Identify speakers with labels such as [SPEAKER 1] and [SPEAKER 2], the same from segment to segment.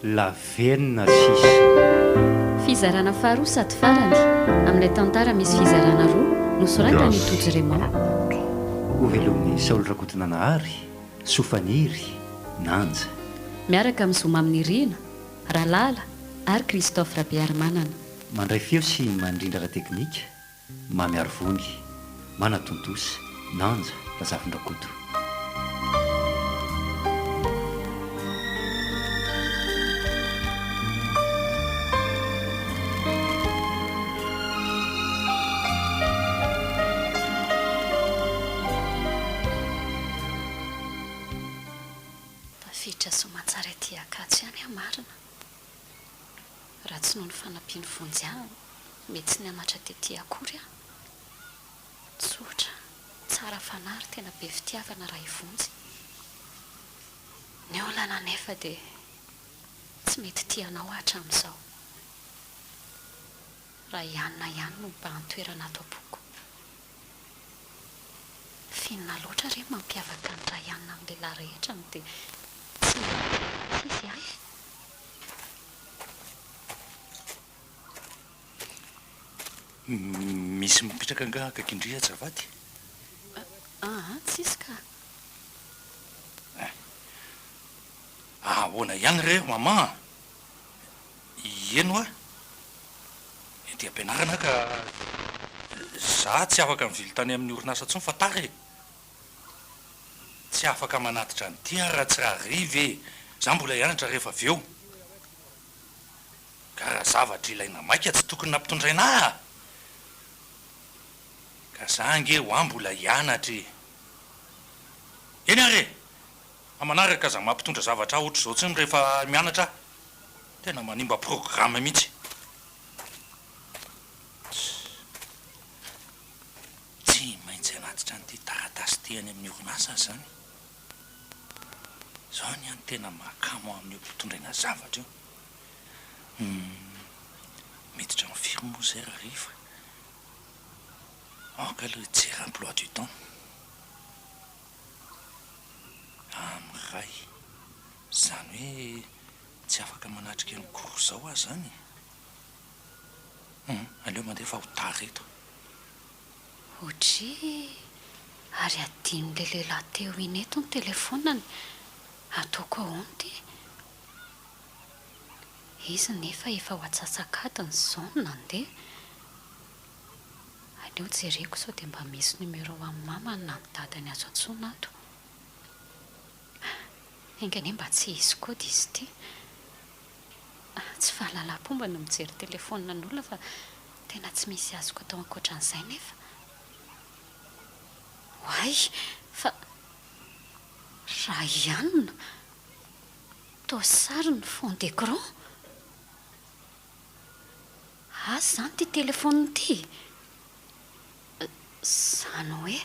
[SPEAKER 1] Lavenona sisa.
[SPEAKER 2] Fizarana faharoa sady farany amin'ilay tantara misy fizarana roa nosoratan'i Tojo Raymond.
[SPEAKER 1] Hovelomin'i Saoly Rakotonanahary, Sofaniry, Nanja.
[SPEAKER 2] Miaraka amin'i Zoma Aminirina, Ralala ary Christophe Rabearimanana.
[SPEAKER 1] Mandray feo sy mandrindra ara-teknika, Mamy Arivony, Manatontosa, Nanja, Razafindrakoto.
[SPEAKER 2] Tafiditra soamantsara ety Ankatso ihany aho marina. Raha tsy noho ny fanampian'i Vonjy ahy, mety tsy nianatra tety akory aho. Tsotra, tsara fanahy ary tena be fitiavana raha i Vonjy. Ny olana anefa dia tsy mety tia anao aho hatramin'izao. Raha i Anna ihany no mibahan-toerana ato am-poko. F'inona loatra re mampiavaka an'i Ryan amin'ny lehilahy rehetra no dia tsy mety izy ahy?
[SPEAKER 3] Misy mipetraka angaha akaiky ndry azafady?
[SPEAKER 2] Aa, tsisy ka.
[SPEAKER 3] Eh. Ahoana ihany re ry maman a? Eny hoa, ety am-pianarana aho ka za tsy afaka mivily tany amin'ny orinasa intsony fa tara e! Tsy afaka manatitra an'ity aho raha tsy rahariva e! Za mbola hianatra rehefa avy eo. Ka raha zavatra ilaina maika tsy tokony nampitondraina ahy a! Ka za ange hoa mbola hianatra e! Eny ary e! Fa manaraka aza mampitondra zavatra ahy ohatr'izao intsony rehefa mianatra aho. Tena manimba programme mihitsy. Tsy maintsy hanatitra an'ity taratasy ity any amin'ny orinasa aho izany. Izao ny ahy tena mahakamo ahy amin'io mpitondraina zavatra io. Hum, miditra amin'ny firy moa izay Rahariva? Aoka aloha hijery emploi du temps. Amin'ny iray. Izany hoe tsy afaka manatrika ny cours izao aho izany e? Hum, aleo mandeha fa ho tara eto.
[SPEAKER 2] Oudry, ary adinon'ilay lehilahy teo iny eto ny telefaoniny, ataoko ahoana ity? Izy nefa efa ho atsasak'adiny izao no nandeha. Aleo jereko sao dia mba misy numéro an'i mamany na ny dadany azo antsoina ato. Enga anie mba tsy hisy code izy ity. Tsy fahalalam-pomba ny mijery telefaoninan'olona fa tena tsy misy azoko atao ankoatran'izay nefa. Oay! Fa Ryan! Toa sary ny fond d'écran? Azy izany ity telefaonina ity e! Izany hoe,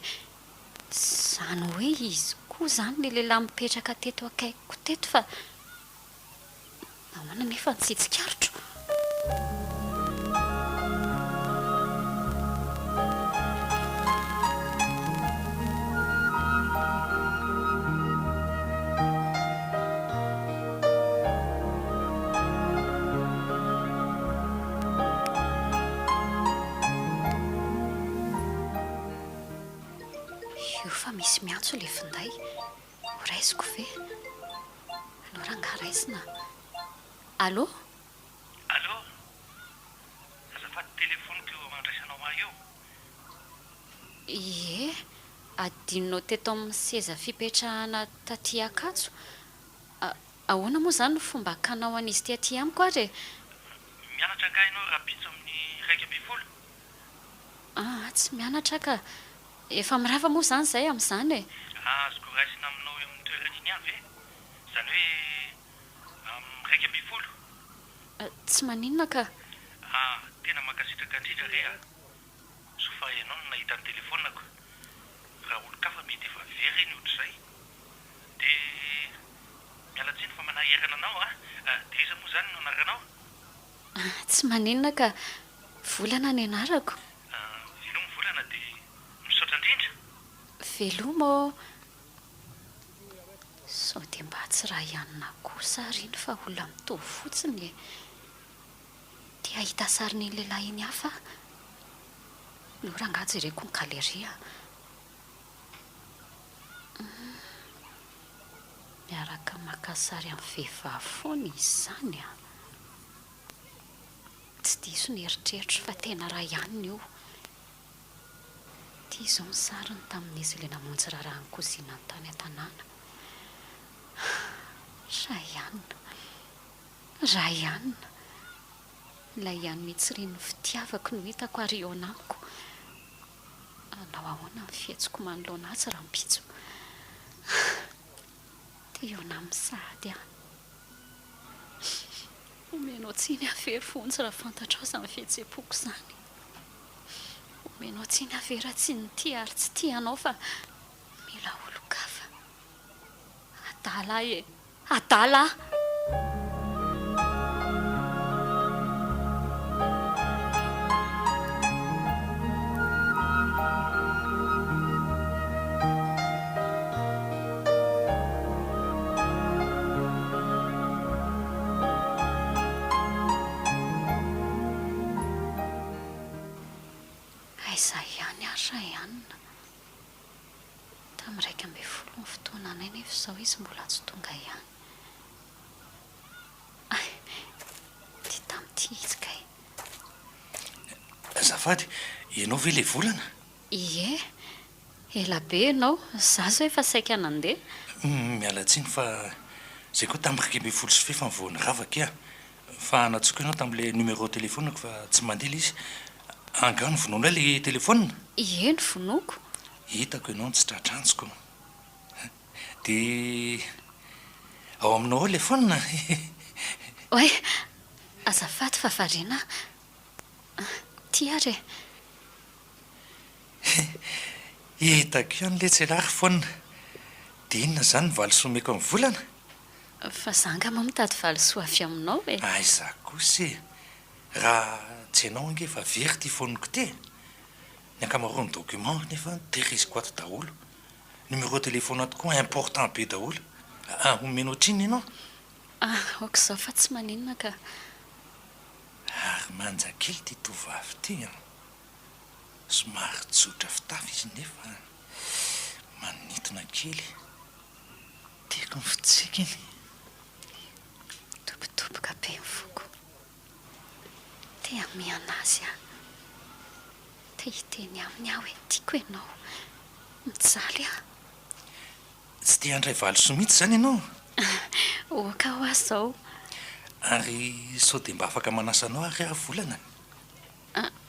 [SPEAKER 2] izany hoe izy koa izany ilay lehilahy mipetraka teto akaikiko teto fa nahoana anefa no tsy tsikaritro? Io fa misy miantso ilay finday. Ho raisiko ve? Aleo rangahy raisina. Allô?
[SPEAKER 3] Allô? Azafady telefoniko io andraisanao ahy io.
[SPEAKER 2] Ie, adinonao teto amin'ny seza fipetrahana taty Ankatso. Ahoana moa izany no fomba hakanao an'izy ity aty amiko ary e?
[SPEAKER 3] Mianatra angaha ianao rahampitso amin'ny 11?
[SPEAKER 2] Aa, tsy mianatra aho ka. Efa mirava moa izany izay amin'izany e?
[SPEAKER 3] Azoko raisina aminao eo amin'ny toerana iny ihany ve? Izany hoe amin'ny 11?
[SPEAKER 2] Tsy maninona ka.
[SPEAKER 3] Aa, tena mankasitraka indrindra re a! Soa fa ianao no nahita ny telefaoniko. Raha olon-kafa mety efa very iny ohatr'izay. Dia miala tsiny fa manahirana anao a! Dia iza moa izany no anaranao?
[SPEAKER 2] Tsy maninona ka. Volana ny anarako.
[SPEAKER 3] Veloma Volana dia misaotra indrindra.
[SPEAKER 2] Veloma ô! Sao dia mba tsy Rayanna kosa ary iny fa olona mitovy fotsiny e! Te hahita sarin'iny lehilahy iny hafa aho. Aleo rangaha jereko ny galerie a! Humm. Miaraka maka sary amin'ny vehivavy foana izy izany an! Tsy diso ny eritreritro fa tena Rayanna io. Ity izao ny sariny tamin'izy ilay namonjy raharahan'ny kozinany tany an-tanàna. Rayan. Rayan. Ilay ihany nitsirian'ny fitiavako no hitako ary hihaona amiko. Hanao ahoana ny fihetsiko manoloana azy rahampitso? Te hihaona aminy sahady aho. Omenao tsiny aho ve ry Vonjy raha fantatrao izany fihetseham-poko izany? Omenao tsiny aho ve raha tsy nitia ary tsy tia anao fa mila olon-kafa? Adala aho e! Adala aho! Aiza ihany ary Rayanna? Tamin'ny 11 ny fotoananay nefa izao izy mbola tsy tonga ihany. Hay, ity tamin'ity izy kay.
[SPEAKER 3] Azafady, ianao ve ilay volana?
[SPEAKER 2] Ie, ela be ianao, za zao efa saika nandeha.
[SPEAKER 3] Miala tsiny fa zay koa tamin'ny 11 fefany vao nirava akia. Fa nantsoiko ianao tamin'ilay numéro telephone-ko fa tsy mandeha ilay izy. Angaha novonoinao ilay telephone?
[SPEAKER 2] Ie, novonoiko.
[SPEAKER 3] Hitako ianao no tsy tratra antsoko. Dia ao aminao ao ilay phone?
[SPEAKER 2] Oay, azafady fa variana aho. Ity ary e.
[SPEAKER 3] Hitako ihany letsy elah ry phone. Dia inona izany ny valisoa omeko amin'ny volana?
[SPEAKER 2] Fa za angamba mitady valisoa avy aminao e!
[SPEAKER 3] Aiza kosa e! Raha tsy ianao ange efa very ity phone-ko ity e! Ny ankamaroan'ny documents nefa tehiriziko ato daholo. Numéro téléphone ato koa important be daholo. Ah, omena ohatrinona ianao?
[SPEAKER 2] Ah, ok izao fa tsy maninona ka.
[SPEAKER 3] Ary manja kely ity tovovavy ity an! Somary tsotra fitafy izy nefa manintona kely. Tiako ny fitsikiny.
[SPEAKER 2] Dobodoboka be ny foko. Te hamihana azy aho. Te hiteny aminy aho hoe tiako ianao. Mijaly aho.
[SPEAKER 3] Tsy te handray valisoa mihitsy izany ianao?
[SPEAKER 2] Ok ho ahy izao.
[SPEAKER 3] Ary sao dia mba afaka manasa anao ary aho volana?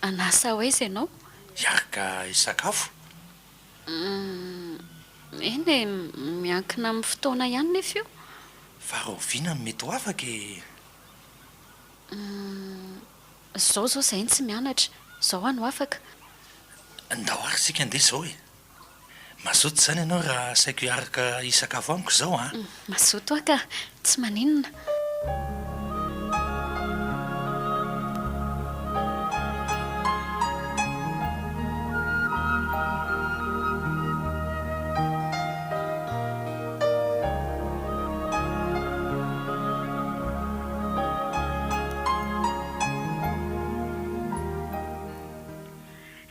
[SPEAKER 2] Hanasa ho aiza ianao?
[SPEAKER 3] Hiaraka hisakafo.
[SPEAKER 2] Humm, eny e, miankina amin'ny fotoana ihany nefa io.
[SPEAKER 3] Fa rahoviana no mety ho afaka e?
[SPEAKER 2] Humm, izao izao izahay no tsy mianatra, izao aho no afaka.
[SPEAKER 3] Ndao ary isika handeha izao e! Mazoto izany ianao raha asaiko hiaraka hisakafo amiko izao an?
[SPEAKER 2] Mazoto aho ka, tsy maninona.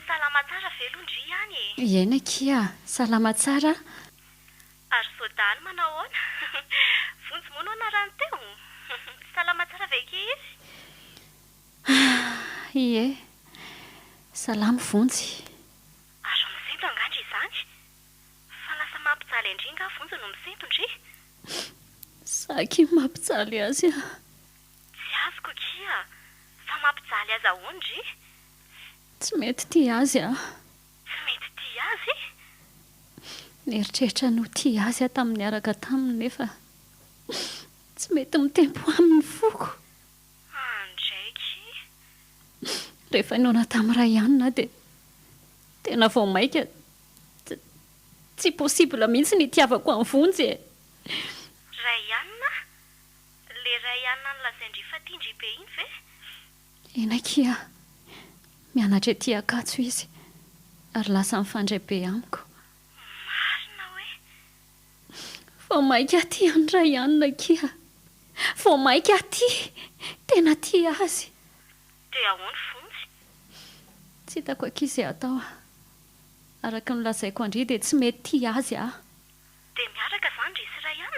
[SPEAKER 4] Salama tsara ve aloha ndry any e?
[SPEAKER 2] Ieny akia, salama tsara a!
[SPEAKER 4] Ary Sodaly manao ahoana? Vonjy moa no anarany teo? Salama tsara ve akia izy?
[SPEAKER 2] Ie, salama Vonjy.
[SPEAKER 4] Ary misento angaha ndry izany? Fa lasa mampijaly an-dry angaha Vonjy no misento ndry?
[SPEAKER 2] Za akia mampijaly azy a!
[SPEAKER 4] Tsy azoko akia, fa mampijaly azy ahoana ndry?
[SPEAKER 2] Tsy mety tia azy aho.
[SPEAKER 4] Tsy mety tia azy?
[SPEAKER 2] Nieritreritra ny ho tia azy aho tamin'ny niaraka taminy nefa tsy mety mitempo aminy ny foko.
[SPEAKER 4] Andraiky.
[SPEAKER 2] Rehefa nihaona tamin'i Rayan aho dia tena vao maika tsy possible mihitsy ny hitiavako an'i Vonjy e!
[SPEAKER 4] Rayan? Le Rayan nolazain-dry fa tian-dry be iny ve?
[SPEAKER 2] Eny akia, mianatra ety Ankatso izy ary lasa mifandray be amiko.
[SPEAKER 4] Marina hoe?
[SPEAKER 2] Vao mainka tia an'i Rayan akia. Vao mainka tia, tena tia azy.
[SPEAKER 4] Dia ahoana Vonjy?
[SPEAKER 2] Tsy hitako akia izay atao. Araka ny nolazaiko an-dry dia tsy mety tia azy aho.
[SPEAKER 4] Dia miaraka izany ry sy Rayan?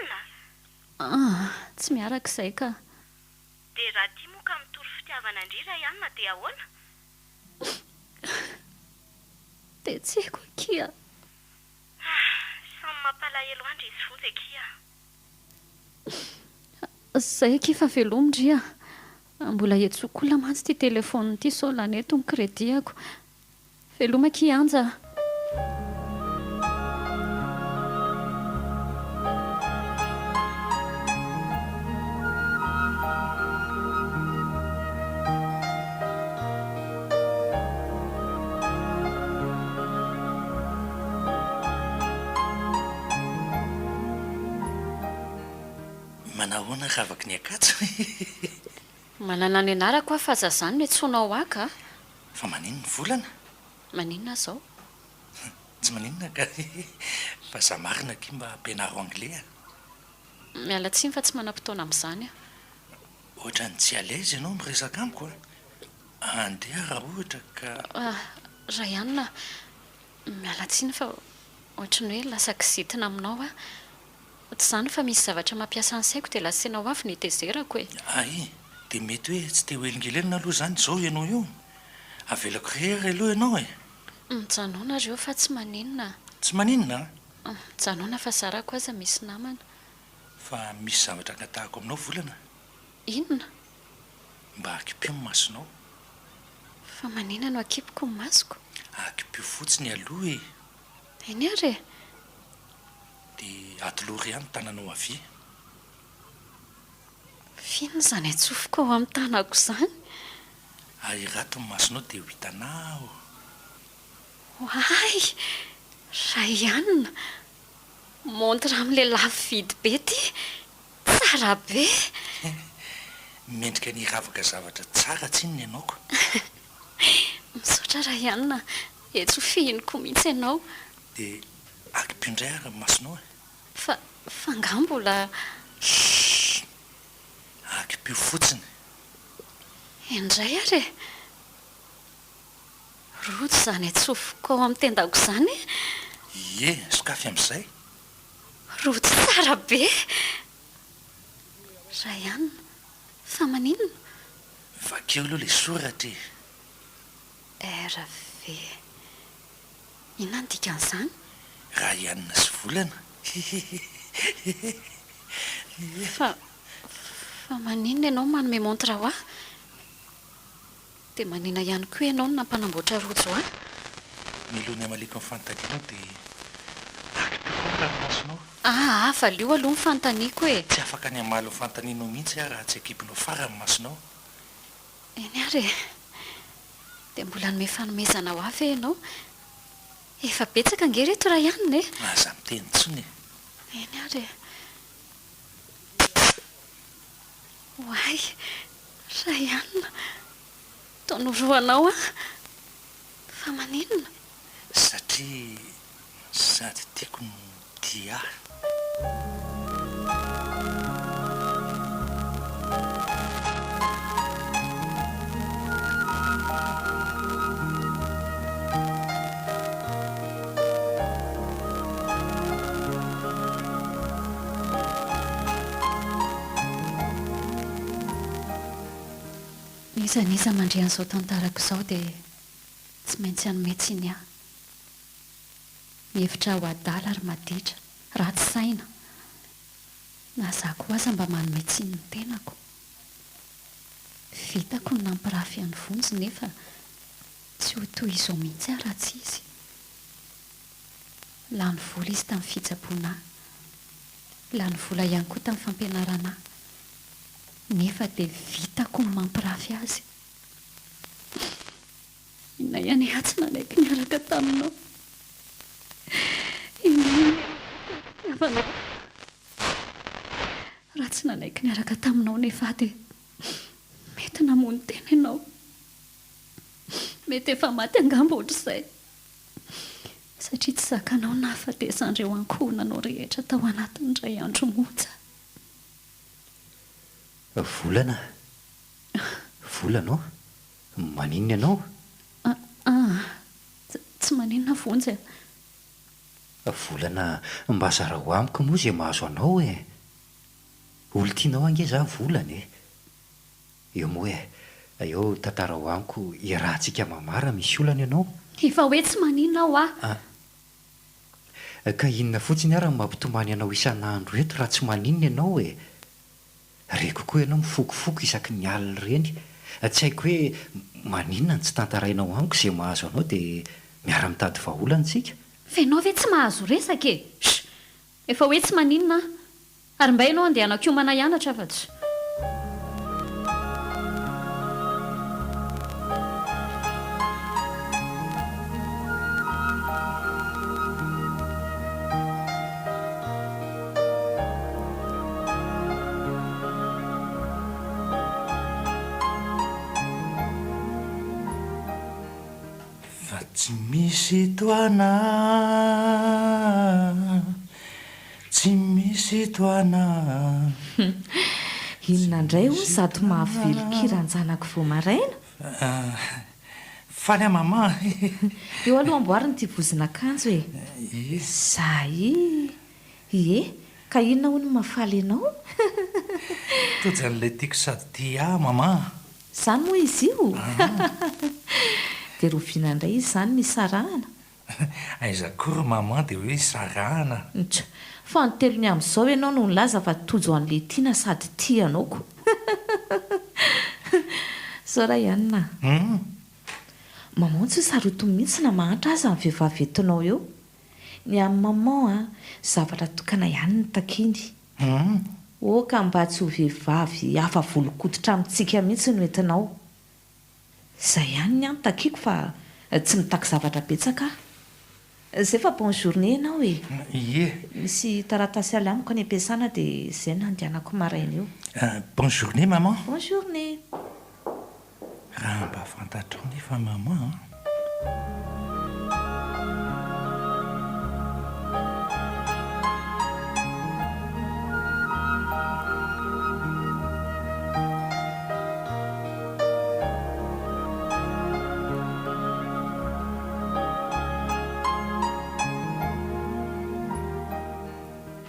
[SPEAKER 2] Aa, tsy miaraka izay ka.
[SPEAKER 4] Dia raha tia moa ka mitory fitiavana an-dry Rayan dia ahoana?
[SPEAKER 2] Dia tsy haiko akia.
[SPEAKER 4] Ah, samy mampalahelo an-dry sy Vonjy akia.
[SPEAKER 2] Zay akia fa velomy ndry a! Mbola iantsoako olona mantsy ity téléphone ity sao lany eto ny crédit-ako. Veloma akia Anja a!
[SPEAKER 3] Manahoana ravaky ny Ankatso e!
[SPEAKER 2] Manana ny anarako aho fa aza zany no iantsoanao ahy ka!
[SPEAKER 3] Fa maninona volana?
[SPEAKER 2] Maninona aho zao?
[SPEAKER 3] Tsy maninona ka! Fa za marina akia mba ampianaro anglais a!
[SPEAKER 2] Miala tsiny fa tsy manam-potoana amin'izany aho.
[SPEAKER 3] Ohatran'ny tsy à l'aise ianao miresaka amiko a! Andeha raha ohatra ka.
[SPEAKER 2] Rayan a! Miala tsiny fa ohatry ny hoe lasa kizitina aminao aho. Tsy izany fa misy zavatra mampiasa ny saiko dia lasa ianao avy no itezerako e!
[SPEAKER 3] Hay! Dia mety hoe tsy te ho elingelenina aloha izany izao ianao io? Avelako irery aloha ianao e!
[SPEAKER 2] Mijanòna ry eo fa tsy maninona.
[SPEAKER 3] Tsy maninona
[SPEAKER 2] an? Mijanòna fa zarako aza misy namana.
[SPEAKER 3] Fa misy zavatra angatahako aminao Volana.
[SPEAKER 2] Inona?
[SPEAKER 3] Mba akipio ny masonao.
[SPEAKER 2] Fa maninona no akipiko ny masoko?
[SPEAKER 3] Akipio fotsiny aloha e!
[SPEAKER 2] Eny ary e!
[SPEAKER 3] Dia atolory ahy ny tananao havia.
[SPEAKER 2] F'inona izany atsofoko ao amin'ny tanako izany?
[SPEAKER 3] Ahirato ny masonao dia ho hitanao.
[SPEAKER 2] Oay! Rayan! Montre amin'ilay lafo vidy be ity! Tsara be!
[SPEAKER 3] Mendrika ny hiravaka zavatra tsara tsinona ianao ko!
[SPEAKER 2] Misaotra Rayan a! Etsy ho fihiniko mihitsy ianao.
[SPEAKER 3] Dia akipio indray ary ny masonao e!
[SPEAKER 2] Fa, fa angaha mbola.
[SPEAKER 3] Shh! Akipio fotsiny.
[SPEAKER 2] Indray ary e! Rojo izany atsofoko ao amin'ny tendako izany e!
[SPEAKER 3] Ie, sokafy amin'izay.
[SPEAKER 2] Rojo tsara be! Rayan, fa maninona?
[SPEAKER 3] Vakio aloha ilay soratra e!
[SPEAKER 2] RV, Inona no dikan'izany?
[SPEAKER 3] Rayan sy Volana, hihihihihi.
[SPEAKER 2] Fa, fa maninona ianao no manome montre ho ahy? Dia manina ihany koa ianao no nampanamboatra rojo ahy?
[SPEAKER 3] Mialoha ny hamaliako ny fanontanianao dia akipio koa ny ranomasonao.
[SPEAKER 2] Aa, valio aloha ny fanontaniako e!
[SPEAKER 3] Tsy afaka ny hamaly ny fanontanianao mihitsy aho raha tsy akipinao farany ny masonao.
[SPEAKER 2] Eny ary e! Dia mbola hanome fanomezana ho ahy ve ianao? Efa betsaka ange ireto Rayan e!
[SPEAKER 3] Aza miteny intsony e!
[SPEAKER 2] Eny ary e! Oay! Rayan! Toa norohanao aho. Fa maninona?
[SPEAKER 3] Satria sady tiako no tia ahy.
[SPEAKER 2] N'iza n'iza mandre an'izao tantarako izao dia tsy maintsy hanome tsiny ahy. Mihevitra ahy ho adala ary maditra, ratsy saina. Na izaho koa aza mba manome tsiny ny tenako. Vitako ny nampirafy an'i Vonjy nefa tsy ho toy izao mihitsy aho raha tsy izy. Lany vola izy tamin'ny fitsaboana ahy. Lany vola ihany koa tamin'ny fampianarana ahy. Nefa dia vitako ny mampirafy azy. Inona ihany aho tsy nanaiky niaraka taminao. Inona ihany aho tsy fitiavanao. Raha tsy nanaiky niaraka taminao nefa aho dia mety namono tena ianao. Mety efa maty angamba ohatr'izay. Satria tsy zakanao ny nahafatesan'ireo ankohonanao rehetra tao anatin'ny iray andro monja.
[SPEAKER 1] Volana? Volana ô? Maninona ianao?
[SPEAKER 2] Ah, tsy maninona Vonjy a!
[SPEAKER 1] Volana, mba zarao amiko moa izay mahazo anao e! Olon-tianao ange za Volana e! Eo moa e! Eo tantarao amiko iarahantsika mamaha raha misy olana ianao.
[SPEAKER 2] Efa hoe tsy maninona aho ah!
[SPEAKER 1] Ka inona fotsiny ara no mampitomany anao isan'andro eto raha tsy maninona ianao e! Reko koa ianao mifokofoko isaky ny alina ireny. Tsy haiko hoe maninona no tsy tantarainao amiko izay mahazo anao dia miara-mitady vahaolana isika.
[SPEAKER 2] Fa ianao ve tsy mahazo resaka e! Sh! Efa hoe tsy maninona aho. Ary mba ianao andehanako hiomana hianatra fa tsy.
[SPEAKER 3] Fa tsy misy toa anà, tsy misy toa anà.
[SPEAKER 5] Inona indray hono izato mahavelon-kiran-janako vao maraina?
[SPEAKER 3] Faly aho maman a!
[SPEAKER 5] Eo aloha amboarina ity vozon'akanjo e!
[SPEAKER 3] Ie.
[SPEAKER 5] Zay! Ie, ka inona hono no mahafaly anao?
[SPEAKER 3] Tojo an'ilay tiako sady tia ahy maman a!
[SPEAKER 5] Izany moa izy io? Dia roviana indray izy izany no hisarahana?
[SPEAKER 3] Aiza koa ry maman dia hoe hisarahana?
[SPEAKER 5] Tch! Fa ny telony amin'izao ianao no nilaza fa tojo an'ilay tiana sady tia anao ko! Zao ra Yann a! Maman tsy ho sarotiny mihitsy na mahantra aza ny vehivavy entinao eo. Ny an'i maman a, zavatra tokana ihany no takiany. Oka mba tsy ho vehivavy hafa volon-koditra amintsika mihitsy no entinao. Izay ihany ny ahy no takiako fa tsy mitaky zavatra betsaka aho. Zay fa bonne journée ianao e!
[SPEAKER 3] Ie.
[SPEAKER 5] Misy taratasy aly amiko any am-piasana dia izay no handehanako maraina io.
[SPEAKER 3] Bonne journée maman.
[SPEAKER 5] Bonne journée.
[SPEAKER 3] Raha mba fantatrao nefa maman an!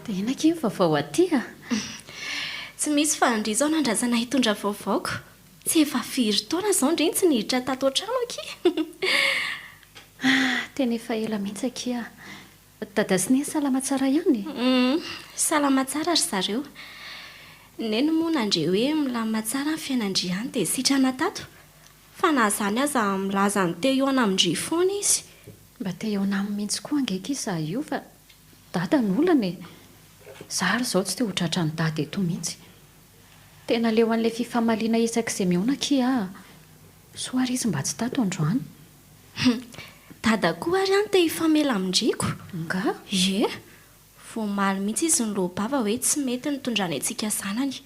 [SPEAKER 2] Dia inona akia ny vaovao aty a?
[SPEAKER 4] Tsy misy fa ndry izao nandrasana hitondra vaovaoko. Tsy efa firy taona izao ndry no tsy niditra tato an-trano akia.
[SPEAKER 2] Ah, tena efa ela mihitsy akia. Dada sy Neny salama tsara ihany e?
[SPEAKER 4] Humm, salama tsara ry zareo. Neny moa nandre hoe milamina tsara ny fiainan-dry any dia sitrana tato. Fa na izany aza milaza ny te hihaona amin-dry foana izy.
[SPEAKER 2] Mba te hihaona aminy mihitsy koa ange akia izaho io fa Dada no olana e! Za ary izao tsy te ho tratran'i Dada eto mihitsy. Tena leo an'ilay fifamaliana isak'izay mihaona akia aho. Soa ary izy mba tsy tato androany.
[SPEAKER 4] Hum! Dada koa ary an te hifamela amin-driko.
[SPEAKER 2] Nga?
[SPEAKER 4] Ie! Vao omaly mihitsy izy niloa-bava hoe tsy mety ny nitondrany antsika zanany.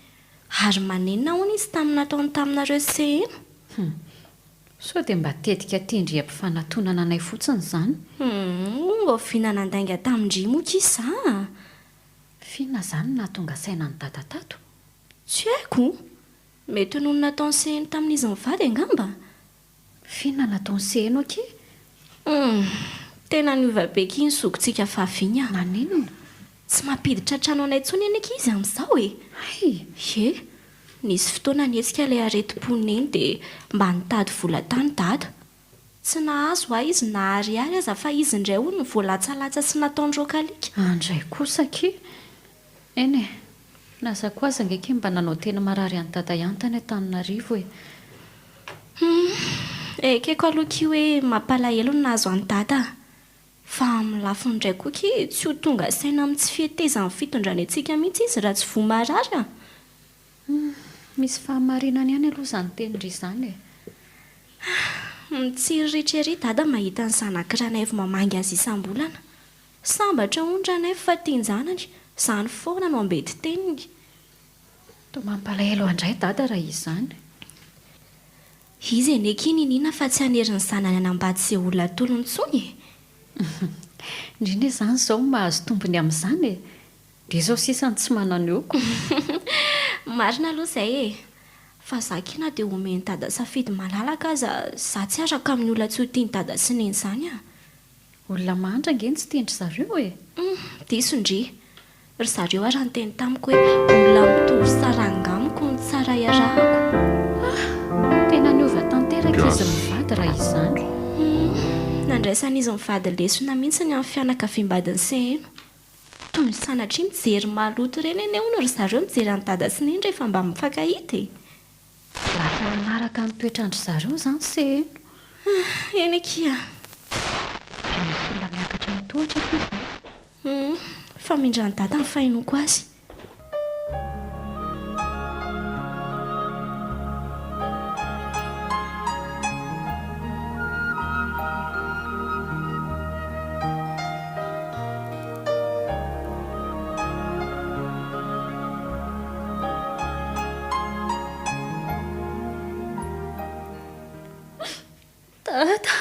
[SPEAKER 4] Ary manenina hono izy tamin'ny nataony taminareo sy Seheno.
[SPEAKER 2] Hum! Sao dia mba tetika tendry hampifanatonana anay fotsiny izany?
[SPEAKER 4] Hum! Oviana nandainga tamin-dry moa ki za a?
[SPEAKER 2] F'inona izany no nahatonga saina an'i Dada tato?
[SPEAKER 4] Tsy haiko! Mety noho ny nataon'i Seheno tamin'izy mivady angamba?
[SPEAKER 2] F'inona nataon'i Seheno akia?
[SPEAKER 4] Humm! Tena niova be akia ny zokintsika vavy iny an!
[SPEAKER 2] Naninona?
[SPEAKER 4] Tsy mampiditra an-trano anay intsony anie akia izy amin'izao e!
[SPEAKER 2] Hay!
[SPEAKER 4] Ie! Nisy fotoana nihetsika ilay aretim-po neny dia mba nitady vola tany Dada. Tsy nahazo ahy izy na ariary aza fa izy indray hono no voalatsalatsa sy nataony rokalika.
[SPEAKER 2] Andray kosa akia! Eny e! Na za koa aza ange akia mba nanao tena marary an'i Dada ihany tany Antananarivo e!
[SPEAKER 4] Humm! Ekeko aloha akia hoe mampalahelo ny nahazo an'i Dada a! Fa amin'ny lafiny indray koa akia tsy ho tonga saina amin'ny tsy fihetezan'ny fitondrany antsika mihitsy izy raha tsy voa marary a!
[SPEAKER 2] Humm! Misy fahamarinany ihany aloha izany tenin-dry izany e!
[SPEAKER 4] Mitsiriritra ery Dada mahita ny zanak'i Ranaivo mamangy azy isam-bolana. Sambatra hono Ranaivo fa tian-janany, izany foana no ambeti-teniny.
[SPEAKER 2] Toa mampalahelo andray Dada raha izany.
[SPEAKER 4] Izy anie akia niniana fa tsy hanery ny zanany hanambady izay olona atolony intsony e!
[SPEAKER 2] Ndry ne zany zao mahazo tombony amin'izany e! Dia izao sisa no tsy manana eo ko.
[SPEAKER 4] Marina aloha izay e! Fa za ki na dia omen'i dada safidy malalaka aza za tsy araka amin'ny olona tsy ho tian'i dada sy neny izany a!
[SPEAKER 2] Olona mahantra ange no tsy tian-dry zareo e!
[SPEAKER 4] Hum, diso ndry. Ry zareo ara niteny tamiko hoe olona mitovy saranga amiko no tsara iarahako.
[SPEAKER 2] Ah! Tena niova tanteraka izy mivady raha izany.
[SPEAKER 4] Hum, nandraisan'izy mivady lesona mihitsy ny amin'ny fianakaviam-badiny Seheno. Toy ny sanatria mijery maloto ireny anie hono ry zareo mijery an'i dada sy neny rehefa mba mifankahita e!
[SPEAKER 2] Lasa nanaraka ny toetran-dry zareo izany Seheno.
[SPEAKER 4] Ah, eny akia.
[SPEAKER 2] Dia misy olona miakatra ny tohatra akia izany.
[SPEAKER 4] Humm, famindran'i dada ny fahenoako azy.
[SPEAKER 2] Dada.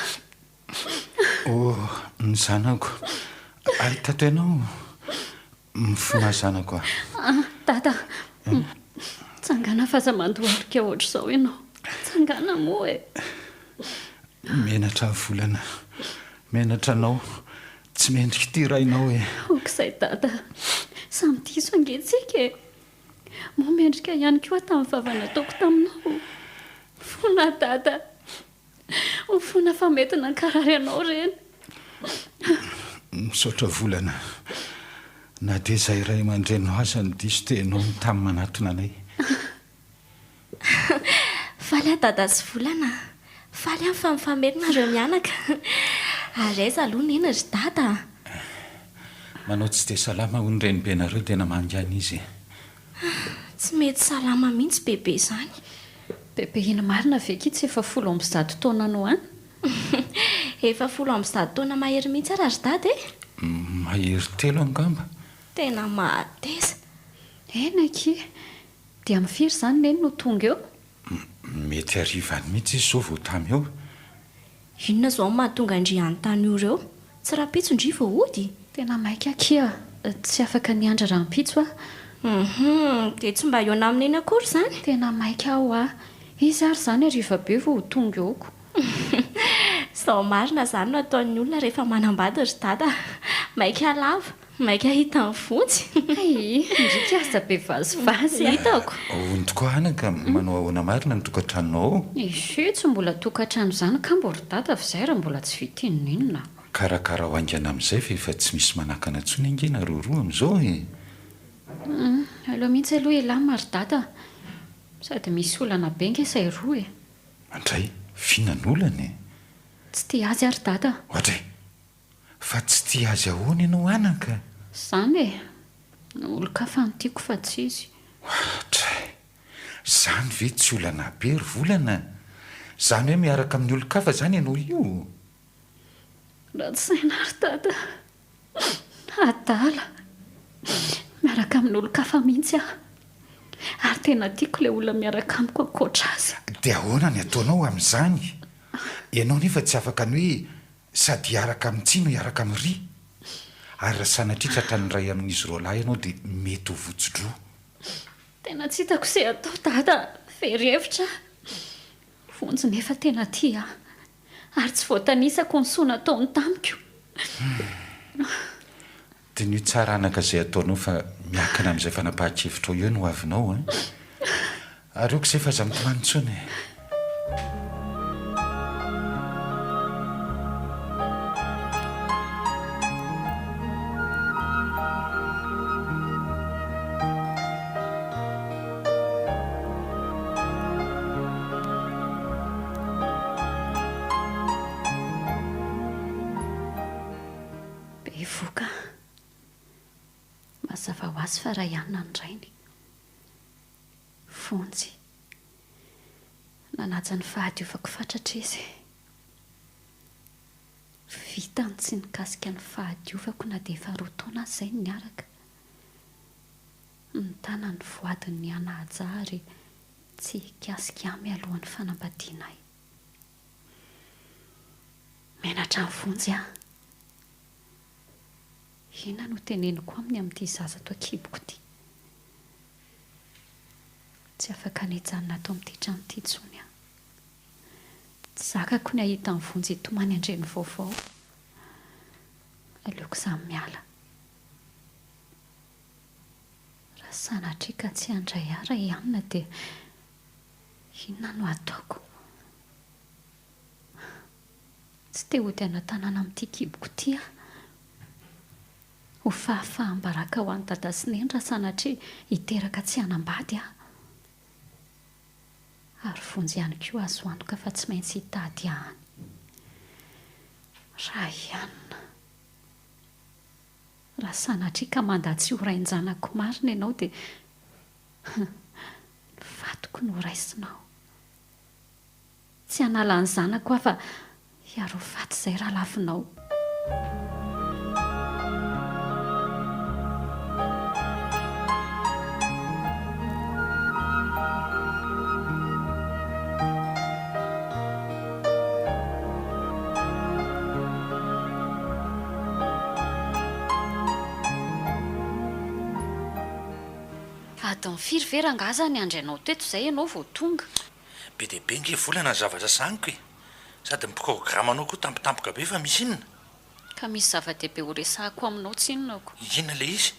[SPEAKER 3] Oh, ny zanako. Ary tato ianao? Mifona zanako a.
[SPEAKER 2] Ah, Dada. Tsangana fa aza mandohalika ohatr'izao ianao. Tsangana moa e.
[SPEAKER 3] Menatra aho Volana. Menatra anao. Tsy mendrika ity rainao e.
[SPEAKER 2] Aok'izay Dada. Samy diso ange tsika e. Moa mendrika ihany koa tamin'ny vava nataoko taminao. Mifona Dada. Mifona fa mety nankarary anao ireny.
[SPEAKER 3] Misaotra Volana. Na dia izahay ray aman-dreninao aza no diso dia ianao no tamy manatona anay.
[SPEAKER 4] Faly aho Dada sy Volana a! Faly aho fa mifamely nareo mianaka. Ary aiza aloha Neny ry Dada a?
[SPEAKER 3] Manao tsy dia salama hono renibenareo dia namangy any izy e.
[SPEAKER 4] Tsy mety salama mihitsy bebe izany.
[SPEAKER 2] Bebe ino marina ve ki tsy efa 110 taona any ho any?
[SPEAKER 4] Efa 110 taona mahery mihitsy ara ry Dada e!
[SPEAKER 3] Mahery telo angamba.
[SPEAKER 4] Tena mahateza.
[SPEAKER 2] Eny akia. Dia amin'ny firy izany Neny no tonga eo?
[SPEAKER 3] Mety hariva any mihitsy izy izao vao tamy eo.
[SPEAKER 4] Inona izao no mahatonga an-dry hanontany ora eo? Tsy rahampitso ndry vao hody?
[SPEAKER 2] Tena maika akia, tsy afaka ny hiandry rahampitso aho.
[SPEAKER 4] Hum, dia tsy mba hihaona amin'i Neny akory izany?
[SPEAKER 2] Tena maika aho a! Iza ary izany hariva be vao ho tonga eo ko?
[SPEAKER 4] Izao marina izany no ataon'ny olona rehefa manambady ry Dada a! Maika lava. Maika hita ny vonjy.
[SPEAKER 2] Hay, ndry aza be vazivazy a.
[SPEAKER 4] Hitako.
[SPEAKER 3] Hono tokoa anaka, manao ahoana marina ny tokantranonao ao?
[SPEAKER 2] Ehe, tsy mbola tokantrano izany kamba ry dada fa izay raha mbola tsy vita inon'inona.
[SPEAKER 3] Karakarao haingana amin'izay fa efa tsy misy manakana intsony ange nareo roa amin'izao e!
[SPEAKER 2] Hum, aleo mihitsy aloha hilamina ry dada a! Sady misy olana be nge izay roa e!
[SPEAKER 3] Andray, f'inona ny olana e?
[SPEAKER 2] Tsy tia azy aho ry dada a!
[SPEAKER 3] Oadray! Fa tsy tia azy ahoana ianao anaka?
[SPEAKER 2] Zany e! Olon-kafa no tiako fa tsy izy.
[SPEAKER 3] Ohatray! Zany ve tsy olana be ry Volana? Zany hoe miaraka amin'ny olon-kafa zany ianao io?
[SPEAKER 2] Ratsy saina ry Dada. Adala. Miaraka amin'olon-kafa mihitsy aho. Ary tena tiako ilay olona miaraka amiko ankoatra azy.
[SPEAKER 3] Dia ahoana ny ataonao amin'izany? Ianao nefa tsy afaka ny hoe Sady hiaraka amin'i Tsi no hiaraka amin'i Ry. Ary raha sanatria tratran'ny iray amin'izy roalahy ianao dia mety ho votsi-droa.
[SPEAKER 2] Tena tsy hitako izay atao Dada a! Very hevitra aho. Vonjy nefa tena tia ahy. Ary tsy voatanisako ny soa nataony tamiko.
[SPEAKER 3] Diniho tsara anaka izay ataonao fa miankina amin'izay fanapahan-kevitrao eo ny hoavinao an! Ary aoka izay fa aza mitomany intsony e!
[SPEAKER 2] Bevoka. Mazava ho azy fa Rayana ny rainy. Vonjy. Nanaja ny fahadiovako fatratra izy. Vitany tsy nikasika ny fahadiovako na dia efa roa taona aza izay no niaraka. Nitana ny voadiny ny hanaja ahy ary tsy hikasika ahy mialohan'ny fanambadiana ahy. Menatra an'i Vonjy aho. Inona no teneniko aminy amin'ity zaza ato an-kiboko ity? Tsy afaka ny hijanona ato amin'ity trano ity intsony aho. Tsy zakako ny hahita an'i Vonjy hitomany an-dreny vaovao. Aleoko izaho miala. Raha sanatria ka tsy handray ahy Ray Anna dia inona no hataoko? Tsy te hody ana-tanàna amin'ity kiboko ity aho. Ho fahafaham-baraka ho an'i Dada sy Neny raha sanatria hiteraka tsy hanambady aho. Ary Vonjy ihany koa azo antoka fa tsy maintsy hitady ahy any. Rayanna. Raha sanatria ka mandà tsy ho rain-janako marina ianao dia ny vadiko no raisinao. Tsy hanala ny zanako aho fa hiaro faty izay raha lavinao. Adiny firy ve rangaha za niandry anao teto izay ianao vao tonga?
[SPEAKER 3] Be dia be nge volana ny zavatra sahaniko e! Sady ny programme-nao koa tampotampoka be fa misy inona?
[SPEAKER 2] Ka misy zava-dehibe ho resahako aminao tsinona ko.
[SPEAKER 3] Inona ilay izy?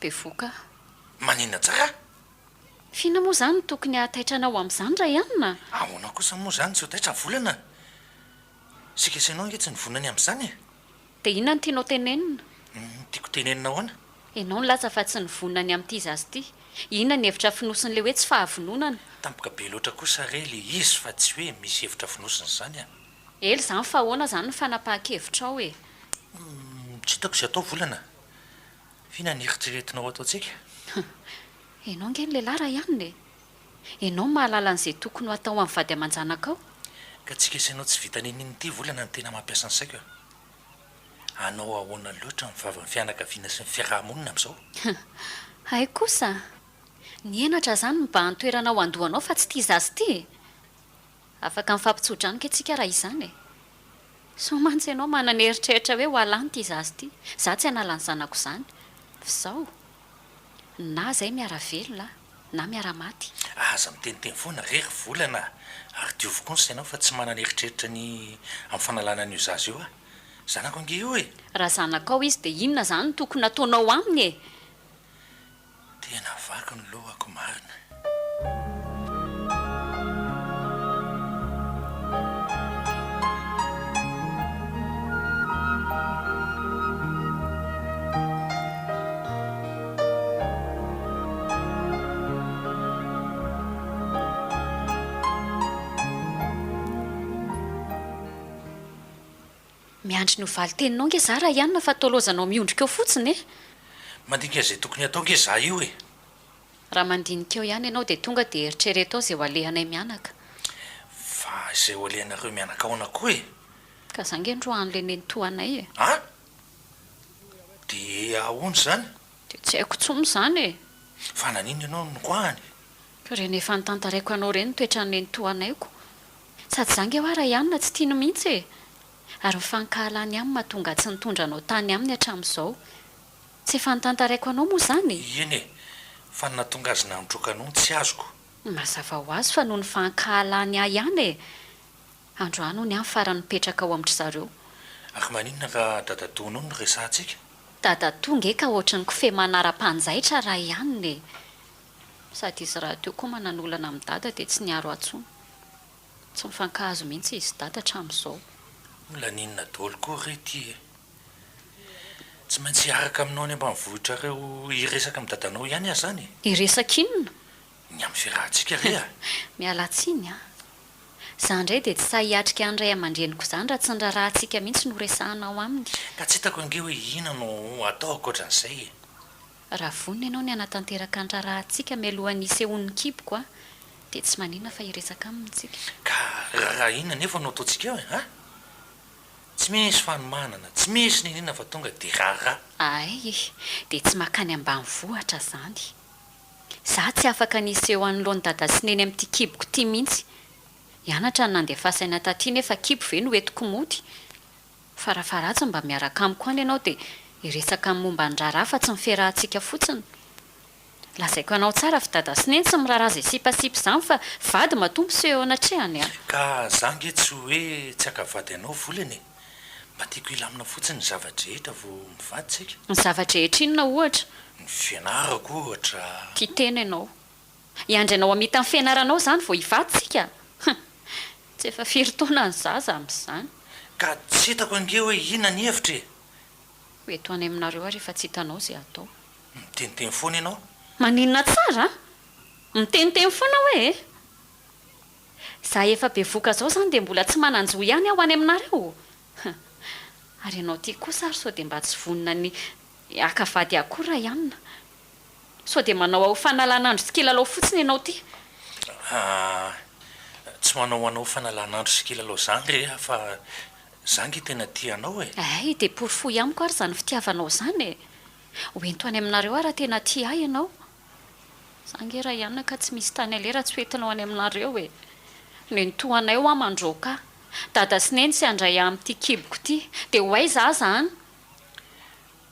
[SPEAKER 2] Bevoka aho.
[SPEAKER 3] Maninona tsara?
[SPEAKER 2] F'inona moa izany no tokony hahataitra anao amin'izany Rayanina?
[SPEAKER 3] Ahoana kosa moa izany tsy ho taitra volana? Isika sy ianao ange tsy nivonona ny amin'izany e!
[SPEAKER 2] Dia inona no tianao tenenina?
[SPEAKER 3] Ny tiako tenenina ahoana?
[SPEAKER 2] Ianao nilaza fa tsy nivonona ny amin'ity zaza ity. Inona ny hevitra fonosin'ilay hoe tsy fahavononana?
[SPEAKER 3] Tampoka be loatra kosa re ilay izy fa tsy hoe misy hevitra fonosiny izany an!
[SPEAKER 2] Ela izany fa ahoana izany ny fanapahan-kevitrao e?
[SPEAKER 3] Humm, tsy hitako izay atao volana. F'inona ny eritreretinao ataontsika?
[SPEAKER 2] Ianao ange ny lehilahy Rayan e! Ianao no mahalala an'izay tokony ho atao amin'ny vady aman-janakao.
[SPEAKER 3] Ka tsika sy ianao tsy vita n'inon'inona ity volana no tena mampiasa ny saiko e! Hanao ahoana loatra ny vavan'ny fianakaviana sy ny fiaraha-monina amin'izao?
[SPEAKER 2] Hay kosa! Ny henatra izany mibahan-toerana ao an-dohanao fa tsy ity zaza ity e! Afaka mifampitso-drano nge tsika raha izany e! Sao mantsy ianao manana eritreritra hoe ho alany ity zaza ity, za tsy hanala ny zanako izany. F'izao, na zay miara-velona na miara-maty.
[SPEAKER 3] Aza miteniteny foana re ry Volana a! Ary diovy koa ny sainao fa tsy manana eritreritra ny amin'ny fanalana an'io zaza io aho. Zanako ange io e!
[SPEAKER 2] Raha zanakao izy dia inona izany no tokony hataonao aminy e?
[SPEAKER 3] Tena vaky ny lohako marina.
[SPEAKER 2] Miandry ny ho valin-teninao nge za Rayan fa toa lozanao miondrika eo fotsiny e!
[SPEAKER 3] Mandinika izay tokony hatao nge za io e!
[SPEAKER 2] Raha mandinika eo ihany ianao dia tonga dia eritrereto ao izay ho alehanay mianaka.
[SPEAKER 3] Fa izay ho alehanareo mianaka ahoana koa e?
[SPEAKER 2] Ka za nge ndroahan'ilay nenitoanay e!
[SPEAKER 3] An! Dia ahoana izany?
[SPEAKER 2] Dia tsy haiko intsony izany e!
[SPEAKER 3] Fa naninona ianao no noroahany?
[SPEAKER 2] Ka ireny efa notantaraiko anao ireny ny toetran'ny nenitoanay ko. Sady za nge hoa Rayanina tsy tiany mihitsy e! Ary ny fankahalany aminy mahatonga ahy tsy nitondra anao tany aminy hatramin'izao. Tsy efa notantaraiko anao moa izany e?
[SPEAKER 3] Eny e! Fa ny nahatonga azy nandroaka anao no tsy azoko.
[SPEAKER 2] Mazava ho azy fa noho ny fankahalany ahy ihany e! Androany hono aho farany mipetraka ao amin-dry zareo.
[SPEAKER 3] Ary maninona raha dadatoanao no resahantsika?
[SPEAKER 2] Dadatoa nge ka ohatry ny kofehy manara-panjaitra raha ihany e! Sady izy rahateo koa manan'olana amin'i dada dia tsy niaro ahy intsony. Tsy mifankahazo mihitsy izy sy dada hatramin'izao.
[SPEAKER 3] Olana inona daholo koa re ity e! Tsy maintsy hiaraka aminao any ambanivohitrareo hiresaka amin'i dadanao ihany aho izany e!
[SPEAKER 2] Hiresaka inona?
[SPEAKER 3] Ny amin'ny fiarahantsika re a!
[SPEAKER 2] Miala tsiny an! Za indray dia tsy sahy hiatrika any ray aman-dreniko izany raha tsy ny raharahantsika mihitsy no resahanao aminy.
[SPEAKER 3] Ka tsy hitako ange hoe inona no atao ankoatran'izay e!
[SPEAKER 2] Raha vonona ianao ny hanatanteraka ny raharahantsika mialohan'ny hisehoan'ny kiboko a, dia tsy maninona fa hiresaka aminy tsika.
[SPEAKER 3] Ka raharaha inona anefa no ataontsika eo e? An? Tsy misy fanomanana, tsy misy n'inon'inona fa tonga dia raharaha.
[SPEAKER 2] Ay e! Dia tsy mankany ambanivohitra izany. Za tsy afaka ny hiseho anoloan'i dada sy neny amin'ity kiboko ity mihitsy. Hianatra ny nandefasaina taty nefa kibo ve no entiko mody? Farafaharatsiny mba miaraka amiko any ianao dia. Hiresaka ny momba ny raharaha fa tsy ny fiarahantsika fotsiny. Lazaiko anao tsara fa dada sy neny tsy miraharaha izay sipasipa izany fa vady matoa miseho eo anatrehany a!
[SPEAKER 3] Ka za nge tsy hoe tsy haka vady anao volana e! Mba tiako hilamina fotsiny ny zava-drehetra vao mivady tsika.
[SPEAKER 2] Ny zava-drehetra inona ohatra?
[SPEAKER 3] Ny fianarako ohatra.
[SPEAKER 2] Tia tena ianao. Hiandry anao hamita ny fianaranao izany vao hivady tsika? Hum! Tsy efa firy taona ny zaza amin'izany.
[SPEAKER 3] Ka tsy hitako ange hoe inona ny hevitra e!
[SPEAKER 2] Ho eto any aminareo aho rehefa tsy hitanao izay atao.
[SPEAKER 3] Miteniteny foana ianao.
[SPEAKER 2] Maninona tsara a! Miteniteny foana hoe e! Za efa bevoka zao zany dia mbola tsy manan-jo ihany aho any aminareo? Hum! Ary ianao ity kosa ary sao dia mba tsy vonona ny haka vady akory Rayanna? Sao dia manao aho fanalan'andro sy kilalao fotsiny ianao ity?
[SPEAKER 3] Ah, tsy manao anao fanalan'andro sy kilalao zany re aho fa za nge tena tia anao e!
[SPEAKER 2] Hay, dia porofoy amiko ary izany fitiavanao izany e! Ho ento any aminareo aho raha tena tia ahy ianao. Za nge Rayan ka tsy misy tany aleha raha tsy ho entinao any aminareo e! Nenitoanay hoa mandroaka ahy. Dada sy Neny tsy handray ahy amin'ity kiboko ity. Dia ho aiza aho izany?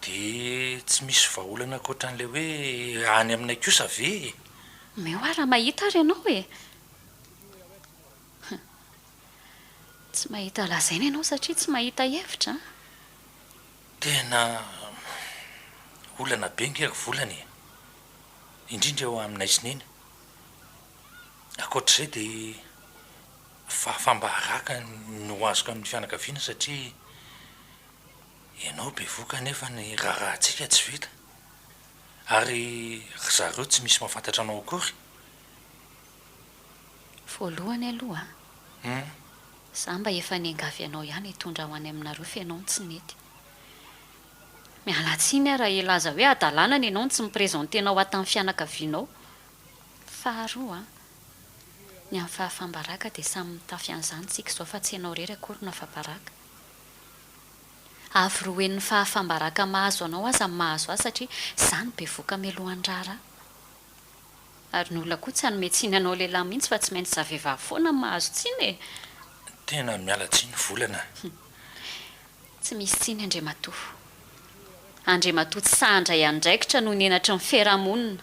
[SPEAKER 3] Dia tsy misy vahaolana ankoatran'ilay hoe any aminay kosa ve e?
[SPEAKER 2] Omeo ahy raha mahita ary ianao e! Tsy mahita lazaina ianao satria tsy mahita hevitra an!
[SPEAKER 3] Tena olana be nge ry volana e! Indrindra eo aminay sy Neny. Ankoatr'izay dia fahafaham-baraka no azoko amin'ny fianakaviana satria Ianao bevoka nefa ny raharahantsika tsy vita. Ary ry zareo tsy misy mahafantatra anao akory.
[SPEAKER 2] Voalohany aloha an! Za mba efa niangavy anao ihany hitondra ho any aminareo f'ianao no tsy nety. Miala tsiny aho raha hilaza hoe hadalana ny ianao no tsy mi-presenter anao ato amin'ny fianakavianao. Faharoa an! Ny amin'ny fahafam-baraka dia samy mitafy an'izany tsika izao fa tsy ianao irery akory no afa-baraka. Avo roa henin'ny fahafam-baraka mahazo anao aza ny mahazo ahy satria izaho no bevoka mialohan'ny raharaha. Ary ny olona koa tsy hanome tsiny anao lehilahy mihitsy fa tsy maintsy za vehivavy foana no mahazo tsiny e!
[SPEAKER 3] Tena miala tsiny volana a!
[SPEAKER 2] Tsy misy tsiny Andriamatoa. Andriamatoa tsy sahy handray andraikitra noho ny henatry ny fiarahamonina.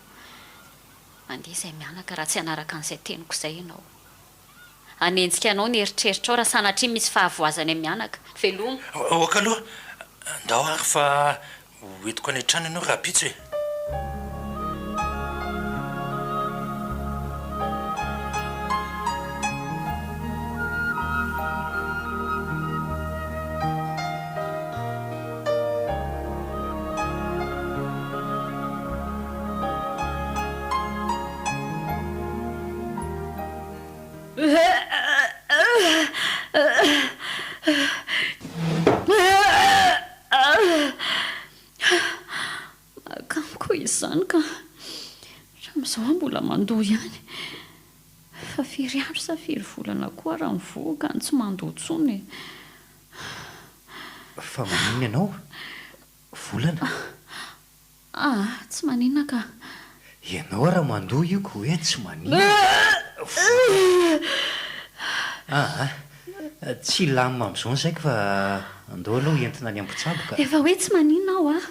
[SPEAKER 2] Mandeha izay mianaka raha tsy hanaraka an'izay teniko izay ianao. Hanenjika anao ny eritreritrao raha sanatria misy fahavoazana eny mianaka. Veloma.
[SPEAKER 3] Ok aloha, ndao ary fa ho entiko any an-trano ianao rahampitso e.
[SPEAKER 2] Mahakamoko izany ka! Hatramin'izao aho mbola mandoa ihany. Fa firy andro sa firy volana koa raha mivohoka no tsy mandoa intsony e!
[SPEAKER 1] Fa maninona ianao? Volana?
[SPEAKER 2] Aa tsy maninona ka.
[SPEAKER 1] Ianao raha mandoa io ko hoe tsy maninona. Aa tsy hilamina amin'izao ny saiko fa andao aloha entina any am-pitsabo ka.
[SPEAKER 2] Efa hoe tsy maninona aho a.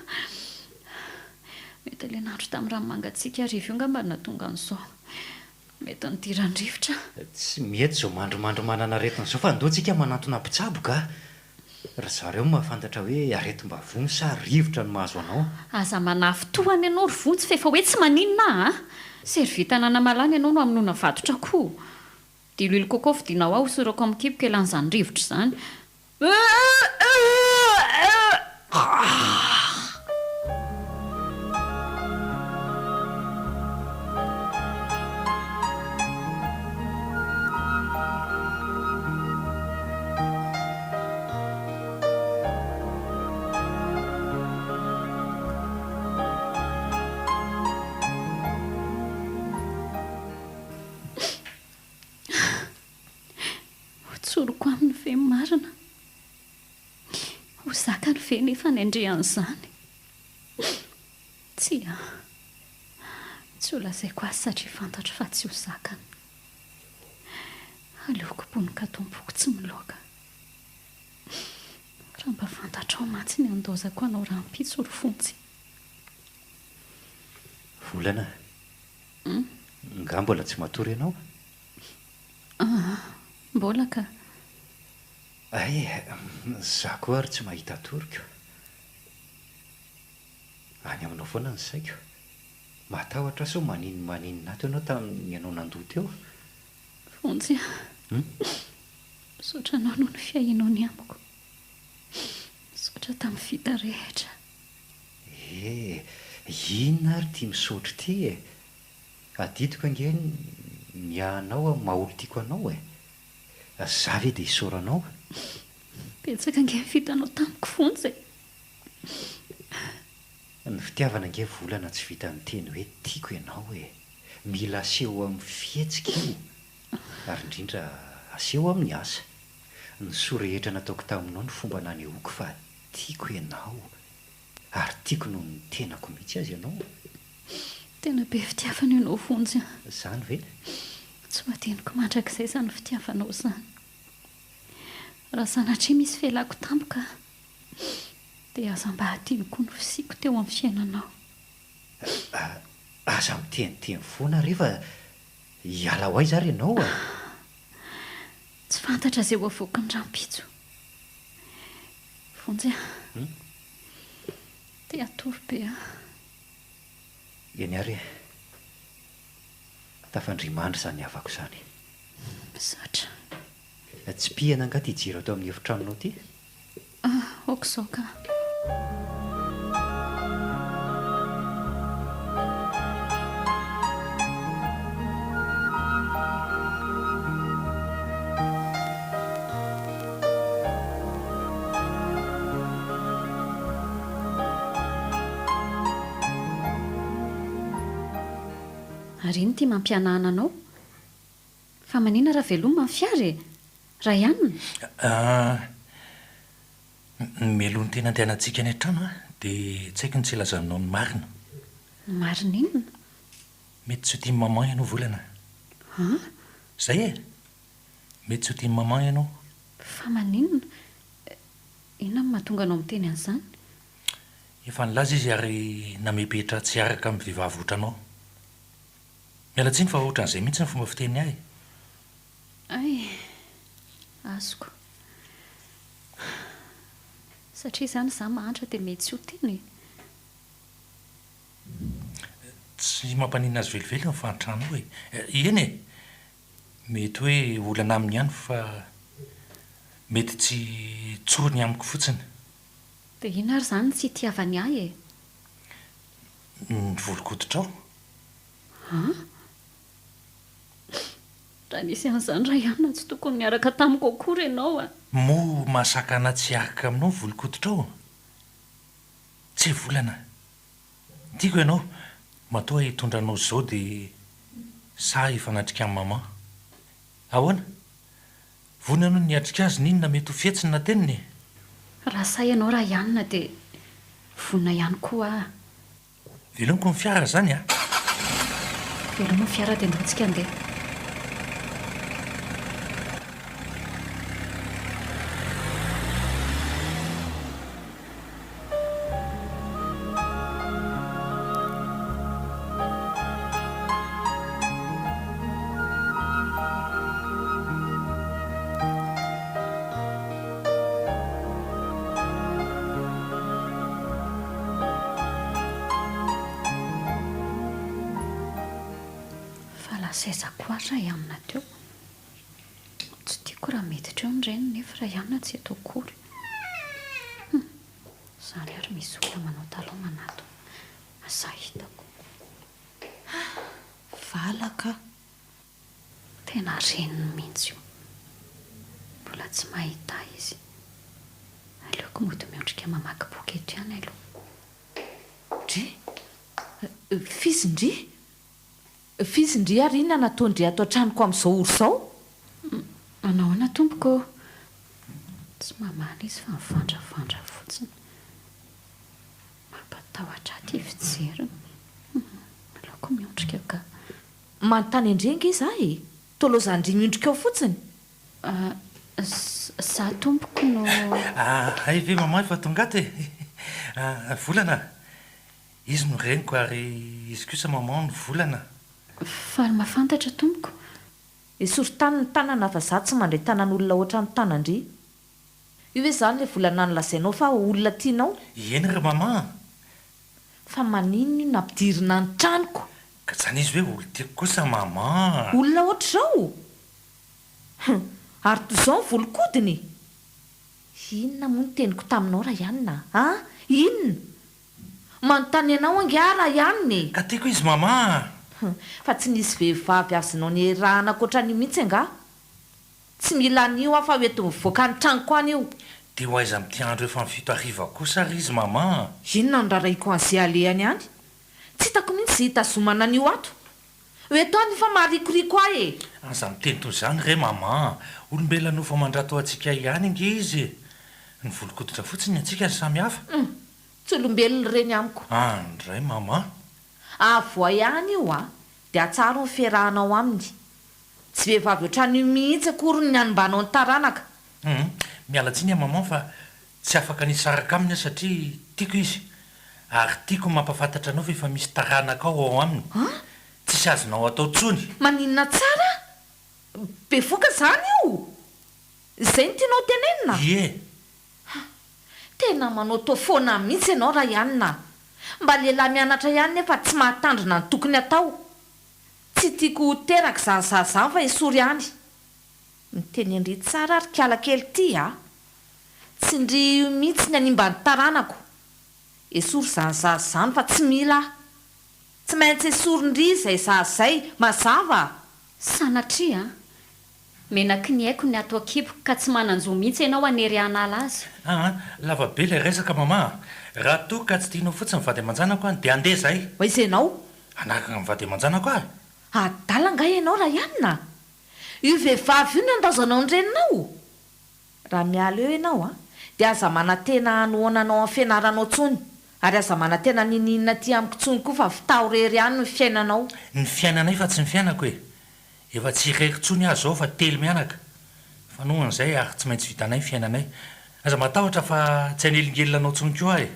[SPEAKER 2] Mety ilay nandro tamin'ny rano mangatsiaka hariva io angamba no nahatonga an'izao. Mety nidiran'ny rivotra.
[SPEAKER 1] Tsy mety izao mandrimandry manana aretina izao fa andao tsika manantona mpitsabo ka! Ry zareo no mahafantatra hoe aretim-bavony sa rivotra no mahazo anao.
[SPEAKER 2] Aza manafintohana ianao ry Vonjy f'efa hoe tsy maninona aho a! Serviette an'Anamalana ianao no hamonoana vatotra akoho. Diloilo coco vidianao aho hosorako amin'ny kiboko ialàn'izany rivotra izany. Ho tsoriko aminy ve ny marina? Ho zakany ve nefa ny handre an'izany? Tsia, tsy ho lazaiko azy satria fantatro fa tsy ho zakany. Aleoko bonoka tompoko tsy miloaka. Raha mba fantatrao mantsy ny handaozako anao rahampitso ry Vonjy.
[SPEAKER 1] Volana, Nga mbola tsy matory ianao?
[SPEAKER 2] Aa, mbola ka.
[SPEAKER 1] Hay, za koa ary tsy mahita toriko. Any aminao foana ny saiko. Matahotra aho sao maninomaninona ato ianao tamin'ny ianao nandoa teo.
[SPEAKER 2] Vonjy a! Misaotra anao noho ny fiahianao ny amiko. Misaotra tamin'ny vita rehetra.
[SPEAKER 1] Eh! Inona ary ity misaotra ity e! Adidiko ange ny miahy anao amin'ny maha olon-tiako anao e! Za ve dia isaoranao?
[SPEAKER 2] Betsaka ange ny vitanao tamiko Vonjy e!
[SPEAKER 1] Ny fitiavana ange volana tsy vitan'ny teny hoe tiako ianao e! Mila aseho amin'ny fihetsika io ary indrindra aseho amin'ny asa. Ny soa rehetra nataoko taminao ny fomba nanehoako fa tiako ianao ary tiako noho ny tenako mihitsy aza ianao.
[SPEAKER 2] Tena be fitiavana ianao Vonjy a!
[SPEAKER 1] Izany ve?
[SPEAKER 2] Tsy ho adinoko mandrakizay izany fitiavanao izany. Raha sanatria misy fialako tampoka dia aza mba adino koa ny fisiako teo amin'ny fiainanao.
[SPEAKER 1] Aza miteniteny foana re fa hiala ho aiza ary ianao a!
[SPEAKER 2] Tsy fantatra izay ho avoakan'ny rahampitso. Vonjy a! Te hatory be aho.
[SPEAKER 1] Eny ary e! Tafandria-mandry izany havako izany.
[SPEAKER 2] Misaotra.
[SPEAKER 1] Tsipihana angaha ity jiro ato amin'ny efitranonao ity?
[SPEAKER 2] Ah, ok izao ka. Ary ino ity mampihanahana anao? Fa manina raha veloma ny fiara e? Rayan?
[SPEAKER 3] Ah, mialoha ny tena andehanantsika any an-trano an, dia tsy haiko ny tsy hilazanao ny marina.
[SPEAKER 2] Ny marina inona?
[SPEAKER 3] Mety tsy ho tian'i maman ianao Volana.
[SPEAKER 2] An?
[SPEAKER 3] Izay e! Mety tsy ho tian'i maman ianao.
[SPEAKER 2] Fa maninona? Inona no mahatonga anao miteny an'izany?
[SPEAKER 3] Efa nilaza izy ary namepetra tsy hiaraka amin'ny vehivavy ohatranao. Miala tsiny fa ohatran'izay mihitsy ny fomba fiteniny ahy e!
[SPEAKER 2] Hay! Azoko. Satria izany izaho mahantra dia mety tsy ho tiana e!
[SPEAKER 3] Tsy mampaninona azy velively ny fahantranao e! Eny e! Mety hoe olana aminy ihany fa mety tsy tsoriny amiko fotsiny.
[SPEAKER 2] Dia inona ary izany no tsy itiavany ahy e?
[SPEAKER 3] Ny volon-koditrao.
[SPEAKER 2] An? Raha nisy an'izany Rayana tsy tokony niaraka tamiko akory ianao a!
[SPEAKER 3] Moa mahasakana tsy hiaraka aminao ny volon-koditrao? Tsy volana. Tiako ianao, matoa hitondra anao izao dia sahy hifanatrika amin'i maman. Ahoana? Vonona ianao ny hiatrika azy n'inona mety ho fihetsiny na teniny e?
[SPEAKER 2] Raha sahy ianao Rayana dia vonona ihany koa aho.
[SPEAKER 3] Velomiko ny fiara zany a!
[SPEAKER 2] Velomo ny fiara dia ndao tsika andeha. Fa lasa aiza koa ary Rayanna teo? Tsy tiako raha miditra eo ny reniny nefa Rayanna tsy eto akory. Hum, izany ary misy olona manao talon manatona. Asa hitako.
[SPEAKER 5] Valaka.
[SPEAKER 2] Tena reniny mihitsy io. Mbola tsy mahita ahy izy. Aleoko mody miondrika mamaky boky eto ihany aloha.
[SPEAKER 5] Ndry! F'izy ndry! F'izy ndry ary inona nataon-dry ato an-tranoko amin'izao ora izao?
[SPEAKER 2] Manao ahoana tompoko ô? Tsy mamaly izy fa mivandravandra fotsiny. Mampatahotra ahy ity fijeriny. Aleoko miondrika ka.
[SPEAKER 5] Manontany an-dry ange za e! Toa laozan-dry miondrika eo fotsiny!
[SPEAKER 2] Za tompoko no.
[SPEAKER 3] Hay ve maman efa tonga ato e! Volana, izy no reniko ary izy kosa maman no Volana.
[SPEAKER 2] Faly mahafantatra tompoko.
[SPEAKER 5] Esory tany ny tanana fa za tsy mandray tanan'olona ohatran'ny tanan-dry. Io ve zany le volana nolazainao fa olona tianao?
[SPEAKER 3] Eny ry maman a!
[SPEAKER 5] Fa maninona io nampidirina ny tranoko?
[SPEAKER 3] Ka zany izy hoe olon-tiako kosa maman a!
[SPEAKER 5] Olona ohatr'izao? Hum! Ary toy izao ny volon-kodiny? Inona moa ny teniko taminao Rayanina a? Inona? Manontany anao ange aho Rayanina e!
[SPEAKER 3] Ka tiako izy maman a!
[SPEAKER 5] Hum! Fa tsy nisy vehivavy azonao niarahana ankoatran'io mihitsy angaha? Tsy mila an'io aho fa ho ento mivoaka ny tranoko any io!
[SPEAKER 3] Dia ho aiza amin'ity andro efa amin'ny fito hariva kosa ary izy maman a!
[SPEAKER 5] Inona no rarahiko an'izay alehany any? Tsy hitako mihitsy izay hitazomana an'io ato! Ho eto any fa maharikoriko ahy e!
[SPEAKER 3] Aza miteny toy izany re maman a! Olombelona nofo aman-drato antsika ihany ange izy e! Ny volon-koditra fotsiny ny antsika no samy hafa.
[SPEAKER 5] Hum! Tsy olombelona ireny amiko.
[SPEAKER 3] Andray maman!
[SPEAKER 5] Avoay any io a! Dia atsaharo ny fiarahanao aminy. Tsy vehivavy ohatran'io mihitsy akory ny hanimbanao ny taranaka.
[SPEAKER 3] Hum! Miala tsiny aho maman fa tsy afaka ny hisaraka aminy aho satria tiako izy. Ary tiako ny mampafantatra anao fa efa misy taranaka ao ao aminy.
[SPEAKER 5] An?
[SPEAKER 3] Tsisy azonao atao tsony.
[SPEAKER 5] Maninona tsara? Bevoka zany io? Izay no tianao tenenina?
[SPEAKER 3] Ie.
[SPEAKER 5] Ha! Tena manaotao foana mihitsy ianao Rayanina a! Mba lehilahy mianatra ihany nefa tsy mahatandrina ny tokony atao. Tsy tiako ho teraka izany zaza izany fa esory any. Miteny an-dry tsara ry kala kely ty a! Tsy ndry io mihitsy ny hanimba ny taranako. Esory izany zaza izany fa tsy mila aho. Tsy maintsy esorin-dry izay zaza izay, mazava a!
[SPEAKER 2] Sanatria an! Menaky ny aiko ny ato an-kiboko ka tsy manan-jo mihitsy ianao hanery hanala azy.
[SPEAKER 3] Aa, lava be ilay resaka mama a! Raha toa ka tsy tianao fotsiny ny vady aman-janako an, dia handeha izahay.
[SPEAKER 5] Ho aiza ianao?
[SPEAKER 3] Hanaraka ny vady aman-janako aho e!
[SPEAKER 5] Adala angaha ianao Rayanina a! Io vehivavy io no andaozanao ny reninao? Raha miala eo ianao an, dia aza manantena hanohana anao amin'ny fianaranao intsony, ary aza manantena n'inon'inona aty amiko intsony koa fa vitaho irery ihany ny fiainanao.
[SPEAKER 3] Ny fiainanay fa tsy ny fiainako e! Efa tsy irery intsony aho izao fa telo mianaka. Fanohana izay ary tsy maintsy vitanay ny fiainanay. Aza matahotra fa tsy hanelingelina anao intsony koa aho e!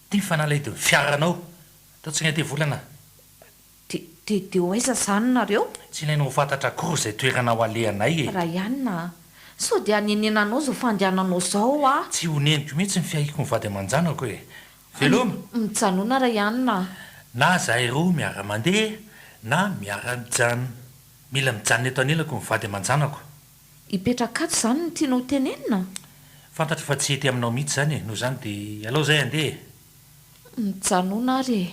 [SPEAKER 3] Ity ny fanalahidin'ny fiaranao. Atao tsy aty volana.
[SPEAKER 5] Dia, dia, dia ho aiza izany nareo?
[SPEAKER 3] Tsy ilaina ho fantatra akory izay toerana ho alehanay e!
[SPEAKER 5] Rayanina a! Sao dia hanenenanao izao fandehananao izao aho?
[SPEAKER 3] Tsy honeniko mihitsy ny fiahiako ny vady aman-janako e! Veloma!
[SPEAKER 5] Mijanona Rayanina a!
[SPEAKER 3] Na zahay roa miara-mandeha na miara-mijanona. Mila mijanona eto anilako ny vady aman-janako.
[SPEAKER 5] Hipetraka ato izany no tianao tenenina?
[SPEAKER 3] Fantatro fa tsy hety aminao mihitsy izany e! Noho izany dia alao izay handeha e!
[SPEAKER 5] Mijanona ary e!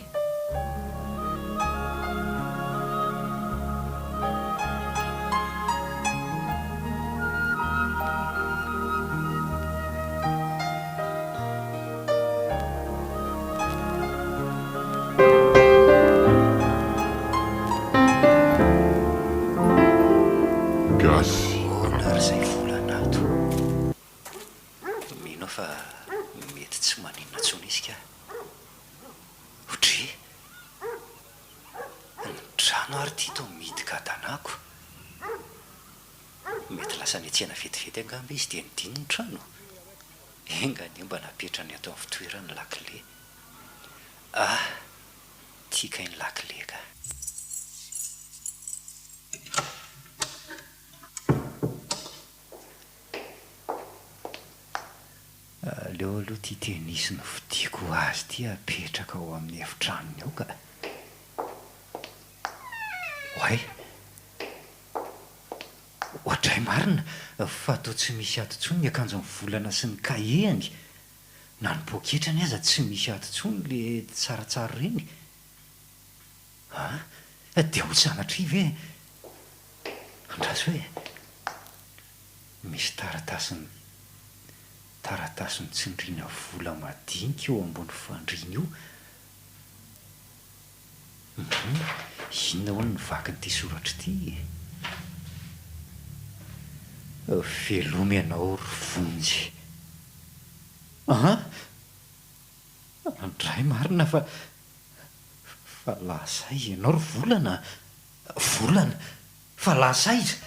[SPEAKER 6] Gasy
[SPEAKER 1] Ahoana ary izay volana ato? Mino aho fa mety tsy maninona intsony izy ka. Odry! Ny trano ary ity toa mihidy gadanako. Mety lasa niantsena vetivety angamba izy dia nidiny ny trano? Enga anie mba napetrany ato amin'ny fitoerany ny lakile. Ah! Ity kay ny lakile ka. Aleo aloha ity tennis novidiako ho azy ity apetraka ao amin'ny efitranony ao ka. Oay! Oadray marina fa toa tsy misy ato intsony ny akanjon'i Volana sy ny kahie-ny. Na ny poketrany aza tsy misy ato intsony le tsaratsara ireny. An! Dia ho sanatria ve? Andraso e! Misy taratasin taratasy notsindriana vola madinika eo ambony fandriana io. Hum, inona hono ny vakin'ity soratra ity e? Veloma ianao ry Vonjy. An! Andray marina fa fa lasa aiza ianao ry Volana a? Volana! Fa lasa aiza?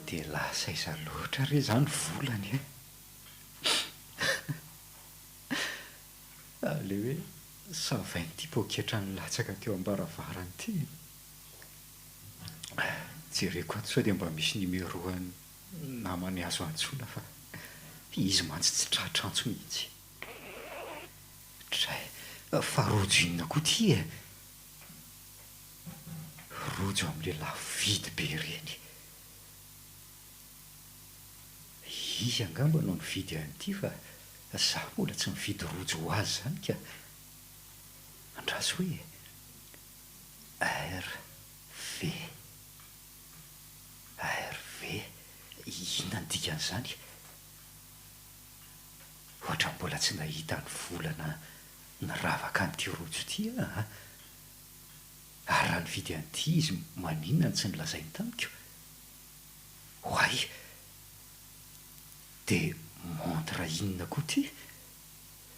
[SPEAKER 1] Dia lasa aiza loatra re izany volana e? Ilay hoe savain'ity poketra nilatsaka teo am-baravarana ity. Jereko ato sao dia mba misy numéro an'ny namany azo antsoina fa izy mantsy tsy tratra antso mihitsy. Dray, fa rojo inona koa ity e? Rojo amin'ilay lafo vidy be ireny. Izy angamba no nividy an'ity fa za mbola tsy nividy rojo ho azy izany ka. Andraso hoe e. RV. RV. Inona ny dikan'izany? Ohatran'ny mbola tsy nahita ny volana niravaka an'ity rojo ity aho a! Ary raha nividy an'ity izy maninona no tsy nolazainy tamiko? Oay! Dia montre inona koa ity?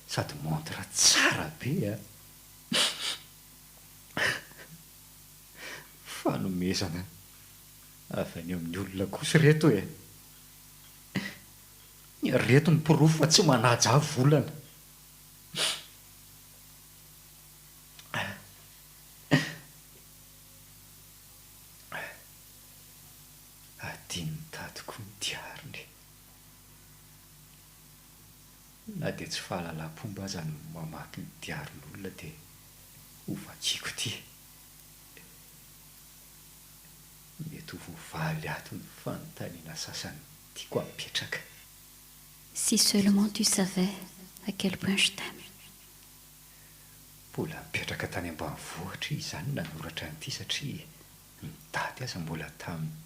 [SPEAKER 1] Sady montre tsara be a! Fanomezana avy any amin'ny olona kosa ireto e! Ireto ny porofo fa tsy manaja ahy volana. Adinon'i Dady koa ny diariny. Na dia tsy fahalalam-pomba aza ny mamaky ny diarin'olona dia hovakiako ity. Mety ho voavaly ato ny fanontaniana sasany tiako hapetraka.
[SPEAKER 2] Si seulement tu savais à quel point je t'aime.
[SPEAKER 1] Mbola nipetraka tany ambanivohitra izy izany nanoratra an'ity satria ny daty aza mbola tamin'ny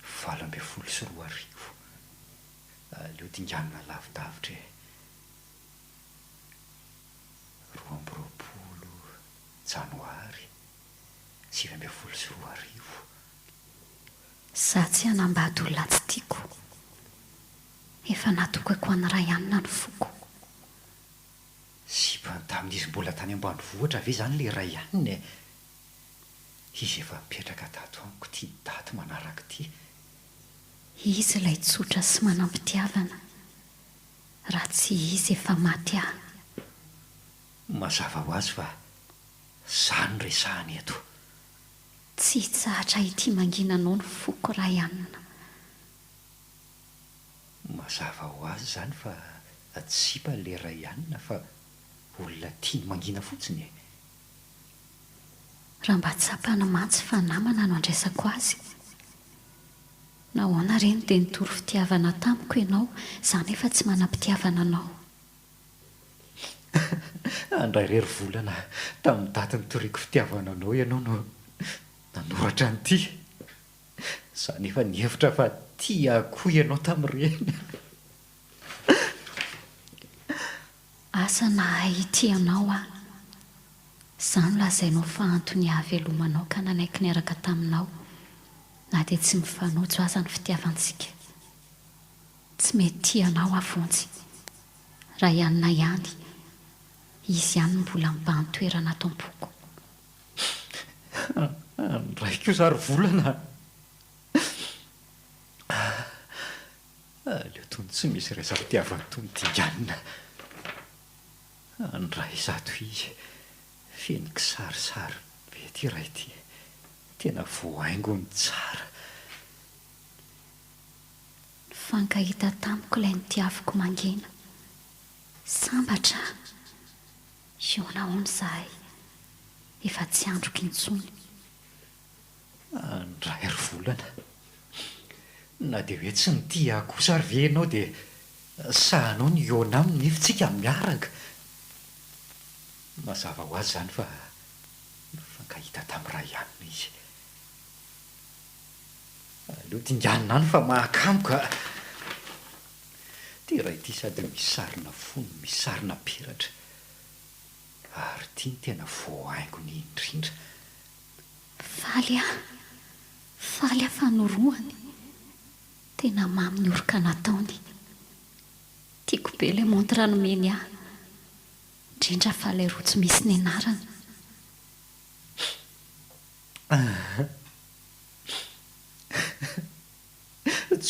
[SPEAKER 1] 2018. Aleo dinganina lavidavitra e. 22 janoary 2019.
[SPEAKER 2] Za tsy hanambady olona tsy tiako. Efa natokako an'i Ryan ny foko.
[SPEAKER 1] Sipany tamin'izy mbola tany ambanivohitra ve izany ilay Ryan e? Izy efa mipetraka tato amiko ity daty manaraka ity.
[SPEAKER 2] Izy ilay tsotra sy manam-pitiavana. Raha tsy izy efa maty aho.
[SPEAKER 1] Mazava ho azy fa za no resahana eto.
[SPEAKER 2] Tsy hitsahatra hitia mangina anao ny foko Ryan.
[SPEAKER 1] Mazava ho azy izany fa tsy sipa ilay Ryan fa olona tiany mangina fotsiny e.
[SPEAKER 2] Raha mba tsapany mantsy fa namana no andraisako azy. Nahoana re no dia nitory fitiavana tamiko ianao, za nefa tsy manam-pitiavana anao.
[SPEAKER 1] Andray re ry volana, tamin'ny daty nitoriako fitiavana anao ianao no nanoratra an'ity. Za nefa nihevitra fa tia ahy koa ianao tamin'ireny.
[SPEAKER 2] Asa na hay hitia anao aho. Za no lazainao fa antony ahavelomanao ka nanaiky niaraka taminao na dia tsy mifanojo aza ny fitiavantsika. Tsy mety tia anao aho Vonjy. Raha ihany, izy ihany no mbola mibahan-toerana ato am-poko.
[SPEAKER 1] Andray kosa ry volana a! Aleo tony tsy misy resa-pitiavana tony dinganina. Andray izato izy, feno kisarisary be ity iray ity. Tena voahaingony tsara.
[SPEAKER 2] Nifankahita tamiko ilay notiaviko mangina. Sambatra aho. Hihaona hono izahay. Efa tsy andriko intsony.
[SPEAKER 1] Andray ry volana. Na dia hoe tsy nitia ahy kosa ary ve ianao dia sahanao ny hihaona aminy nefa tsika miaraka. Mazava ho azy izany fa nifankahita tamin'i Ryan izy. Aleo dinganina any fa mahakamo ka. Ity iray ity sady misy sarina fo no misy sarina peratra. Ary ity no tena voahaingony indrindra.
[SPEAKER 2] Faly aho, faly aho fa norohany. Tena mamy ny oroka nataony. Tiako be ilay montre nomeny ahy. Indrindra fa ilay rojo misy ny anarany.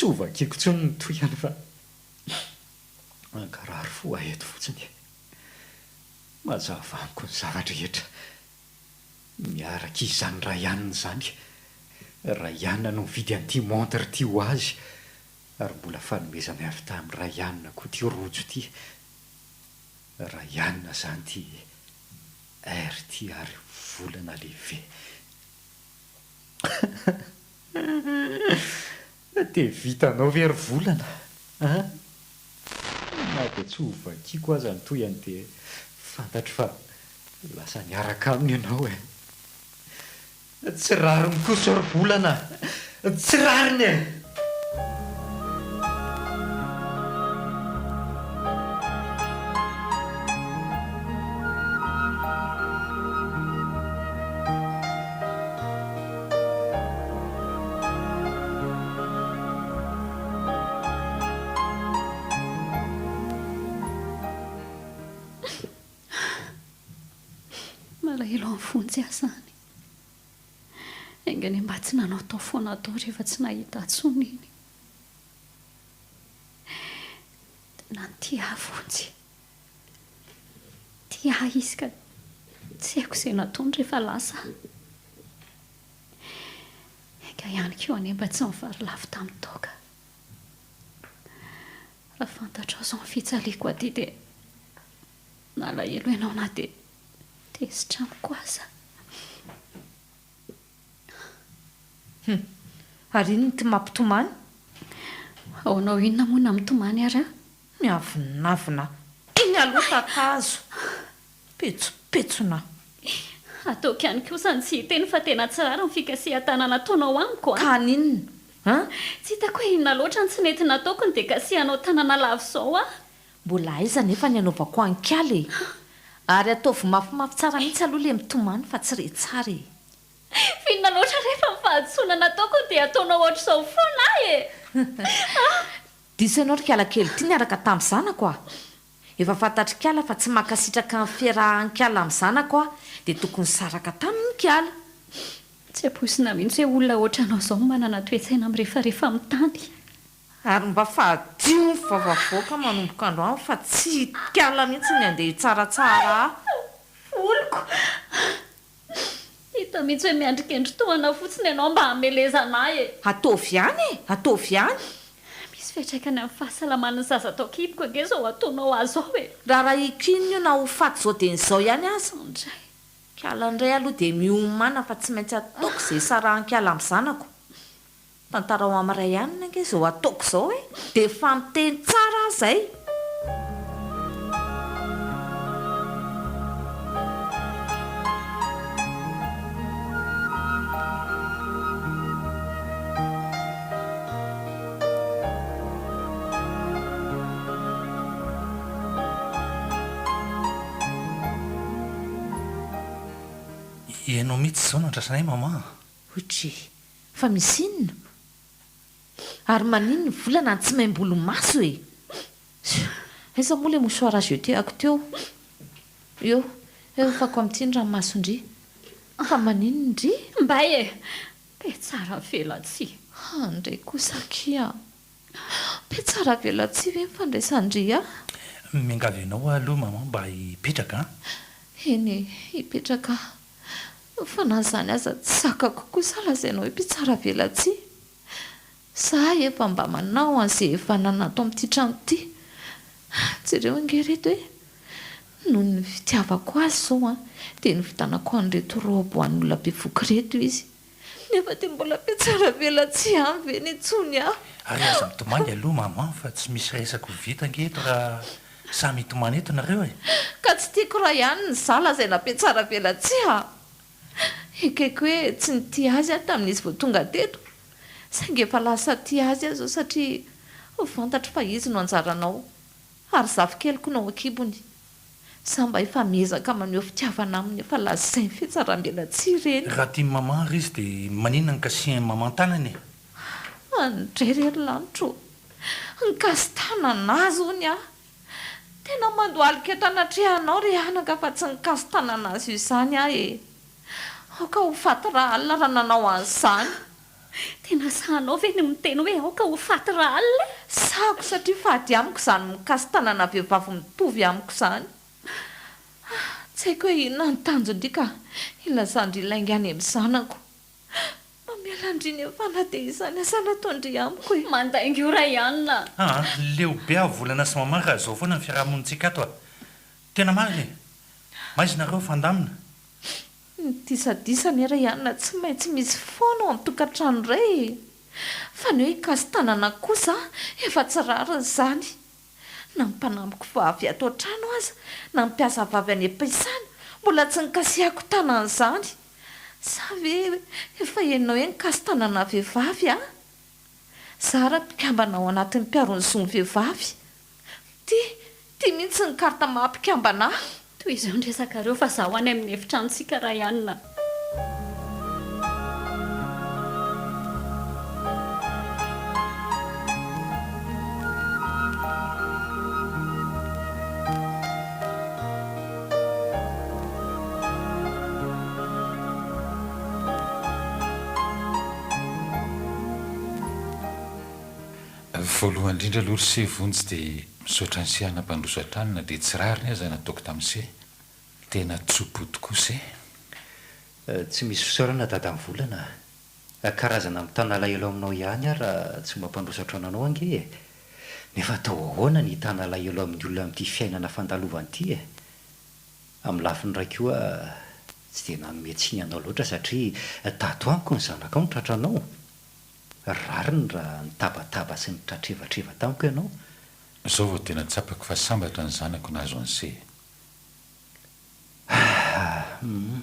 [SPEAKER 1] Tsy ho vakiako intsony ny tohiny fa mankarary fo ahy eto fotsiny. Mazava amiko ny zava-drehetra. Miaraka izany Rayan izany. Rayan no nividy an'ity montre ity ho azy ary mbola fanomezana avy tamin'i Rayan koa ity rojo ity. Rayan izany ity R ity ary volana lehibe. Dia vitanao ve ry volana a? Na dia tsy ho vakiako aza ny tohiny dia fantatro fa lasa niaraka aminy ianao e! Tsy rariny kosa ry volana a! Tsy rariny e!
[SPEAKER 2] Malahelo an'i Vonjy aho izany. Enga anie mba tsy nanaotao foana tao rehefa tsy nahita ahy intsony iny. Tena nitia ahy Vonjy. Tia ahy izy ka tsy haiko izay nataony rehefa lasa aho. Enga ihany koa anie mba tsy nivarilavo tamin'ny toaka. Raha fantatrao izao ny fijaliako aty dia nalahelo ianao na dia tezitra amiko aza.
[SPEAKER 5] Hum! Ary inona ity mampitomany?
[SPEAKER 2] Ahoanao inona moa na mitomany ary aho?
[SPEAKER 5] Miavonavona iny aloha tatazo! Petsopetsona!
[SPEAKER 2] Ataoko ihany kosa ny tsy hiteny fa tena tsy rariny ny fikasihan-tanana ataonao amiko an!
[SPEAKER 5] Ka haninona? An?
[SPEAKER 2] Tsy hitako hoe inona loatra no tsy nety nataoko no dia kasihanao tanana lava izao aho.
[SPEAKER 5] Mbola aiza anefa ny hanaovako an'kala e! Ary ataovy mafimafy tsara mihitsy aloha le mitomany fa tsy re tsara e!
[SPEAKER 2] F'inona loatra rehefa ny fahadisoana nataoko no dia ataonao ohatr'izao foana ahy e!
[SPEAKER 5] Diso ianao ry kala kely ity niaraka tamin'ny zanako a! Efa fantatr'i kala fa tsy mankasitraka ny fiarahan'i kala amin'ny zanako aho dia tokony nisaraka taminy kala.
[SPEAKER 2] Tsy ampoizina mihitsy hoe olona ohatranao izao no manana toe-tsaina mirefarefa amin'ny tany.
[SPEAKER 5] Ary mba fadio ny vava avoaka manomboka androany fa tsy i kala mihitsy ny andeha hitsaratsara ahy.
[SPEAKER 2] Voloko. Hita mihitsy hoe miandry kendry tohana fotsiny ianao mba hamelezana ahy e!
[SPEAKER 5] Ataovy ihany e! Ataovy ihany!
[SPEAKER 2] Misy fiantraikany amin'ny fahasalaman'ny zaza ato an-kiboko ange izao ataonao ahy izao e!
[SPEAKER 5] Rarahiko inona io na ho faty izao dia izao ihany aza?
[SPEAKER 2] Indray!
[SPEAKER 5] Kala indray aloha dia miomàna fa tsy maintsy ataoko izay hisarahan-kala amin'ny zanako. Tantarao amin'ny ray alina ange izao ataoko izao e! Dia efa miteny tsara aho izay!
[SPEAKER 3] Ianao mihitsy izao no andrasanay maman a!
[SPEAKER 5] Otri. Fa misy inona? Ary maninona ny volana no tsy maim-bolomaso e? Aiza moa ilay mouchoir à jeter-ako teo? Eo, eo afako amin'ity ny ranomason-dry. Fa maninona ndry?
[SPEAKER 2] Mbay e! Be tsara velatsihy.
[SPEAKER 5] Handre kosa akia a! Be tsara velatsihy ve ny fandraisan-dry ahy?
[SPEAKER 3] Miangavy anao aho aloha maman mba hipetraka an!
[SPEAKER 5] Eny e, hipetraka aho. Fa na izany aza tsy zakako kosa lazaina hoe mpitsaravelatsihy. Za efa mba manao an'izay efa nanato amin'ity trano ity. Jereo ange ireto e! Noho ny fitiavako azy izao an, dia nividanako an'ireto robe ho an'olona bevoka ireto izy. Nefa dia mbola mpitsaravelatsihy ihany ve ny intsony aho?
[SPEAKER 3] Ary aza mitomany aloha maman fa tsy misy resaka ho vita ange eto raha Samy hitomany eto nareo e!
[SPEAKER 5] Ka tsy tiako raha ihany ny za lazaina mpihatsaravelatsihy a! Ekeko hoe tsy nitia azy aho tamin'izy vao tonga teto, saingy efa lasa tia azy aho izao satria fantatro fa izy no anjaranao ary zafikeliko no ao an-kibony. Za mba efa miezaka maneho fitiavana aminy efa lazainy fihatsaram-belatsihy ireny.
[SPEAKER 3] Raha tian'i maman ary izy dia maninona no kasihan'i maman tanana e?
[SPEAKER 5] Andray re ry lanitro ô! Nikasi-tanana azy hono aho. Tena mandohalika eto anatrehanao ry anaka fa tsy nikasi-tanana azy io izany aho e! Aoka ho faty rahalina raha nanao an'izany.
[SPEAKER 2] Tena sahinao ve ny miteny hoe aoka ho faty rahalina e?
[SPEAKER 5] Sahiko satria fady amiko izany mikasi-tanana vehivavy mitovy amiko izany. Tsy haiko hoe inona ny tanjon-dry ka ilazan-dry lainga any amin'ny zanako. Mamela an-dry nefa na dia izany aza nataon-dry amiko e.
[SPEAKER 2] Mandainga io Rayan a!
[SPEAKER 3] Aa, leo be aho Volana sy Maman raha izao foana ny fiaraha-monintsika ato a! Tena marina e! Maizina nareo fandamina.
[SPEAKER 5] Ny disadisa anie Rayan tsy maintsy misy foana ao an-tokantrano iray e! Fa ny hoe hikasi-tanana kosa efa tsy rariny izany. Na ny mpanambiko vavy ato an-trano aza, na ny mpiasa vavy any am-piasana, mbola tsy nikasihako tanana izany. Sa ve efa henonao hoe nikasi-tanana vehivavy aho? Za ra mpikambana ao anatin'ny mpiaro ny zon'ny vehivavy. Ty, ty mihitsy ny carte maha mpikambana ahy.
[SPEAKER 2] Tohizo ny resakareo fa zaho any amin'ny efitranontsika Rayan a.
[SPEAKER 7] Voalohany indrindra aloha ry se Vonjy dia misaotra an'i se hanampandroso hatrany na dia tsy rariny aza nataoko tamin'i se. Tena tso-po tokoa se.
[SPEAKER 1] Tsy misy fisaorana dadan'i Volana a. Karazana mitana alahelo aminao ihany aho raha tsy mampandroso hatrany anao ange e. Nefa atao ahoana ny hitana alahelo amin'ny olona amin'ity fiainana fandalovana ity e. Amin'ny lafiny iray koa tsy dia nanome tsiny anao loatra satria tato amiko ny zanakao no tratranao. Rariny raha nitabataba sy nitratrevatreva tamiko ianao.
[SPEAKER 7] Izao vao tena tsapako fa sambatra ny zanako nahazo an'se.
[SPEAKER 1] Humm.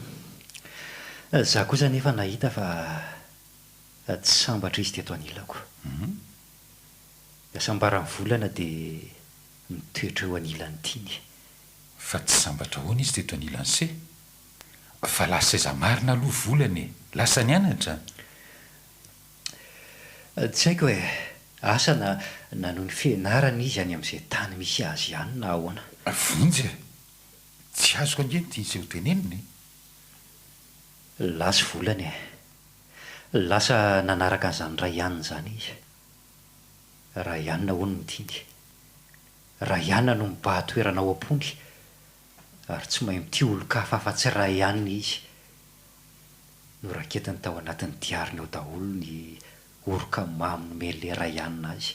[SPEAKER 1] Za kosa anefa nahita fa tsy sambatra izy teto anilako. Ny hasambaran'ny volana dia mitoetra eo anilan'ny tiany.
[SPEAKER 7] Fa tsy sambatra ahoana izy teto anilan'se? Fa lasa aiza marina aloha volana e? Lasa nianatra?
[SPEAKER 1] Tsy haiko e! Asa na nanohy ny fianarany izy any amin'izay tany misy azy any na ahoana.
[SPEAKER 7] Vonjy e! Tsy azoko ange ny tian'se ho tenenina e!
[SPEAKER 1] Lasa volana e! Lasa nanaraka an'izany Rayan izany izy. Rayan hono no tiany. Rayan no mibahan-toerana ao am-pony. Ary tsy mahay mitia olon-kafa afa-tsy Rayan izy. Noraketiny tao anatin'ny diariny ao daholo ny oroka mamy nomen'ilay Rayan azy.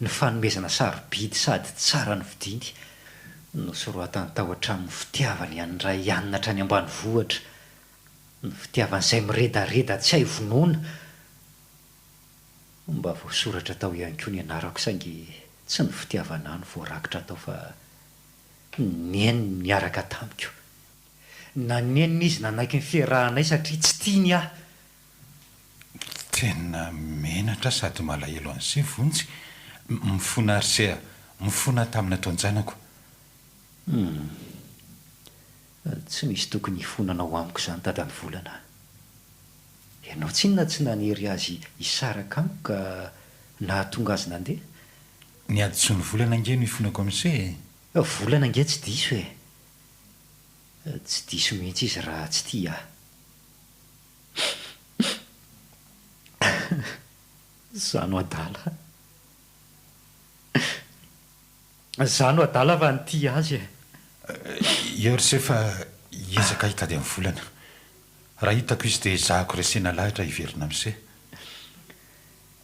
[SPEAKER 1] Ny fanomezana sarobidy sady tsara novidiany. Nosoratany tao hatramin'ny fitiavany an'i Rayan hatrany ambanivohitra. Ny fitiavany izay miredareda tsy hay vonoina. Mba voasoratra tao ihany koa ny anarako saingy tsy ny fitiavana ahy no voarakitra tao fa Neny niaraka tamiko. Nanenina izy nanaiky ny fiarahanay satria tsy tiany aho.
[SPEAKER 7] Tena menatra sady malahelo an'se Vonjy. Mifona ry se a! Mifona tamin'ny nataon-janako.
[SPEAKER 1] Humm. Tsy misy tokony hifonanao amiko izany dadan'i Volana a! Ianao tsinona tsy nanery azy hisaraka amiko ka nahatonga azy nandeha.
[SPEAKER 7] Ny hadisoan'i Volana ange no ifonako amin'i se e!
[SPEAKER 1] Volana ange tsy diso e! Tsy diso mihitsy izy raha tsy tia ahy. Za no adala. Za no adala fa nitia azy e!
[SPEAKER 7] Eo ry se fa hiezaka hitady an'i Volana. Raha hitako izy dia ezahako resena lahatra hiverina amin'i se.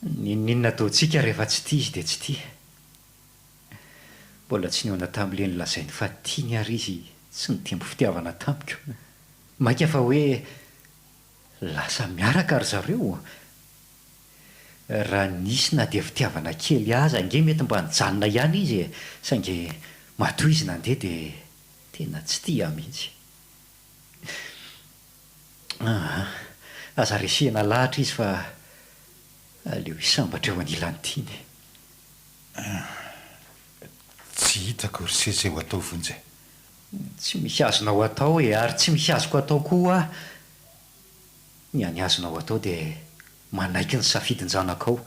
[SPEAKER 1] N'inon'inona ataontsika rehefa tsy tia izy dia tsy tia. Mbola tsy nihaona tamin'ilay nolazainy fa tiany ary izy tsy nitempo fitiavana tamiko. Mainka fa hoe lasa miaraka ry zareo. Raha nisy na dia fitiavana kely aza ange mety mba nijanona ihany izy e! Saingy matoa izy nandeha dia tena tsy tia ahy mihitsy. Aa! Aza resihina lahatra izy fa aleo hisambatra eo anilan'ny tiany.
[SPEAKER 7] Tsy hitako ry se izay ho atao Vonjy e!
[SPEAKER 1] Tsy misy azonao atao e, ary tsy misy azoko atao koa hoa. Ny hany azonao atao dia manaiky ny safidin-janakao,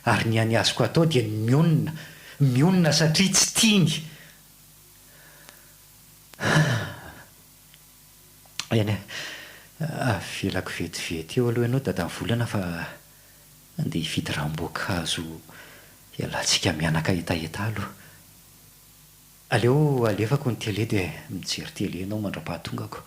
[SPEAKER 1] ary ny hany azoko atao dia ny mionona, mionona satria tsy tiany. Eny e. Avelako vetivety eo aloha ianao dadan'ny volana fa andeha hividy ranom-boankazo hialantsika mianaka hetaheta aloha. Aleo alefako ny télé dia mijery télé ianao mandra-pahatongako.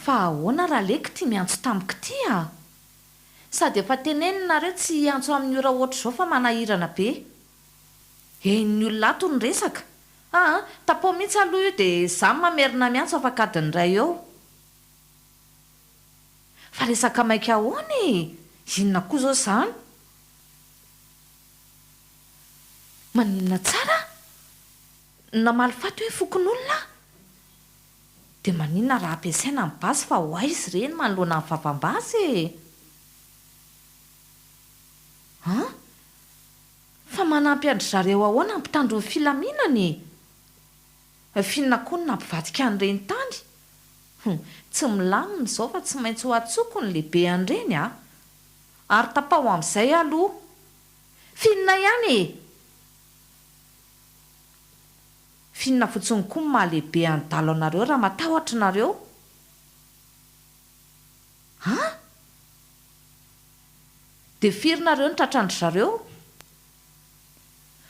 [SPEAKER 5] Fa ahoana Raleky ty miantso tamiko ty a? Sady efa tenenina nareo tsy hiantso amin'ny ora ohatr'izao fa manahirana be. Henon'ny olona ato ny resaka. Aa, tapaho mihitsy aloha io dia za mamerina miantso afaka adiny iray eo. Fa resaka maika ahoana e? Inona koa izao izany? Maninona tsara? Namaly faty hoe fokonolona aho? Dia maninona raha ampiasaina ny basy fa ho aiza ireny manoloana ny vavam-basy e? An? Fa manampy an-dry zareo ahoana ny mpitandro ny filaminana e? F'inona koa no nampivadika an'ireny tany? Hum, tsy milamina izao fa tsy maintsy ho antsoiko ny lehibe an'ireny a! Ary tapaho amin'izay aloha! F'inona ihany e? F'inona fotsiny koa no maha lehibe an'i Dalo anareo raha matahotra nareo? An? Dia firy nareo no tratran-dry zareo?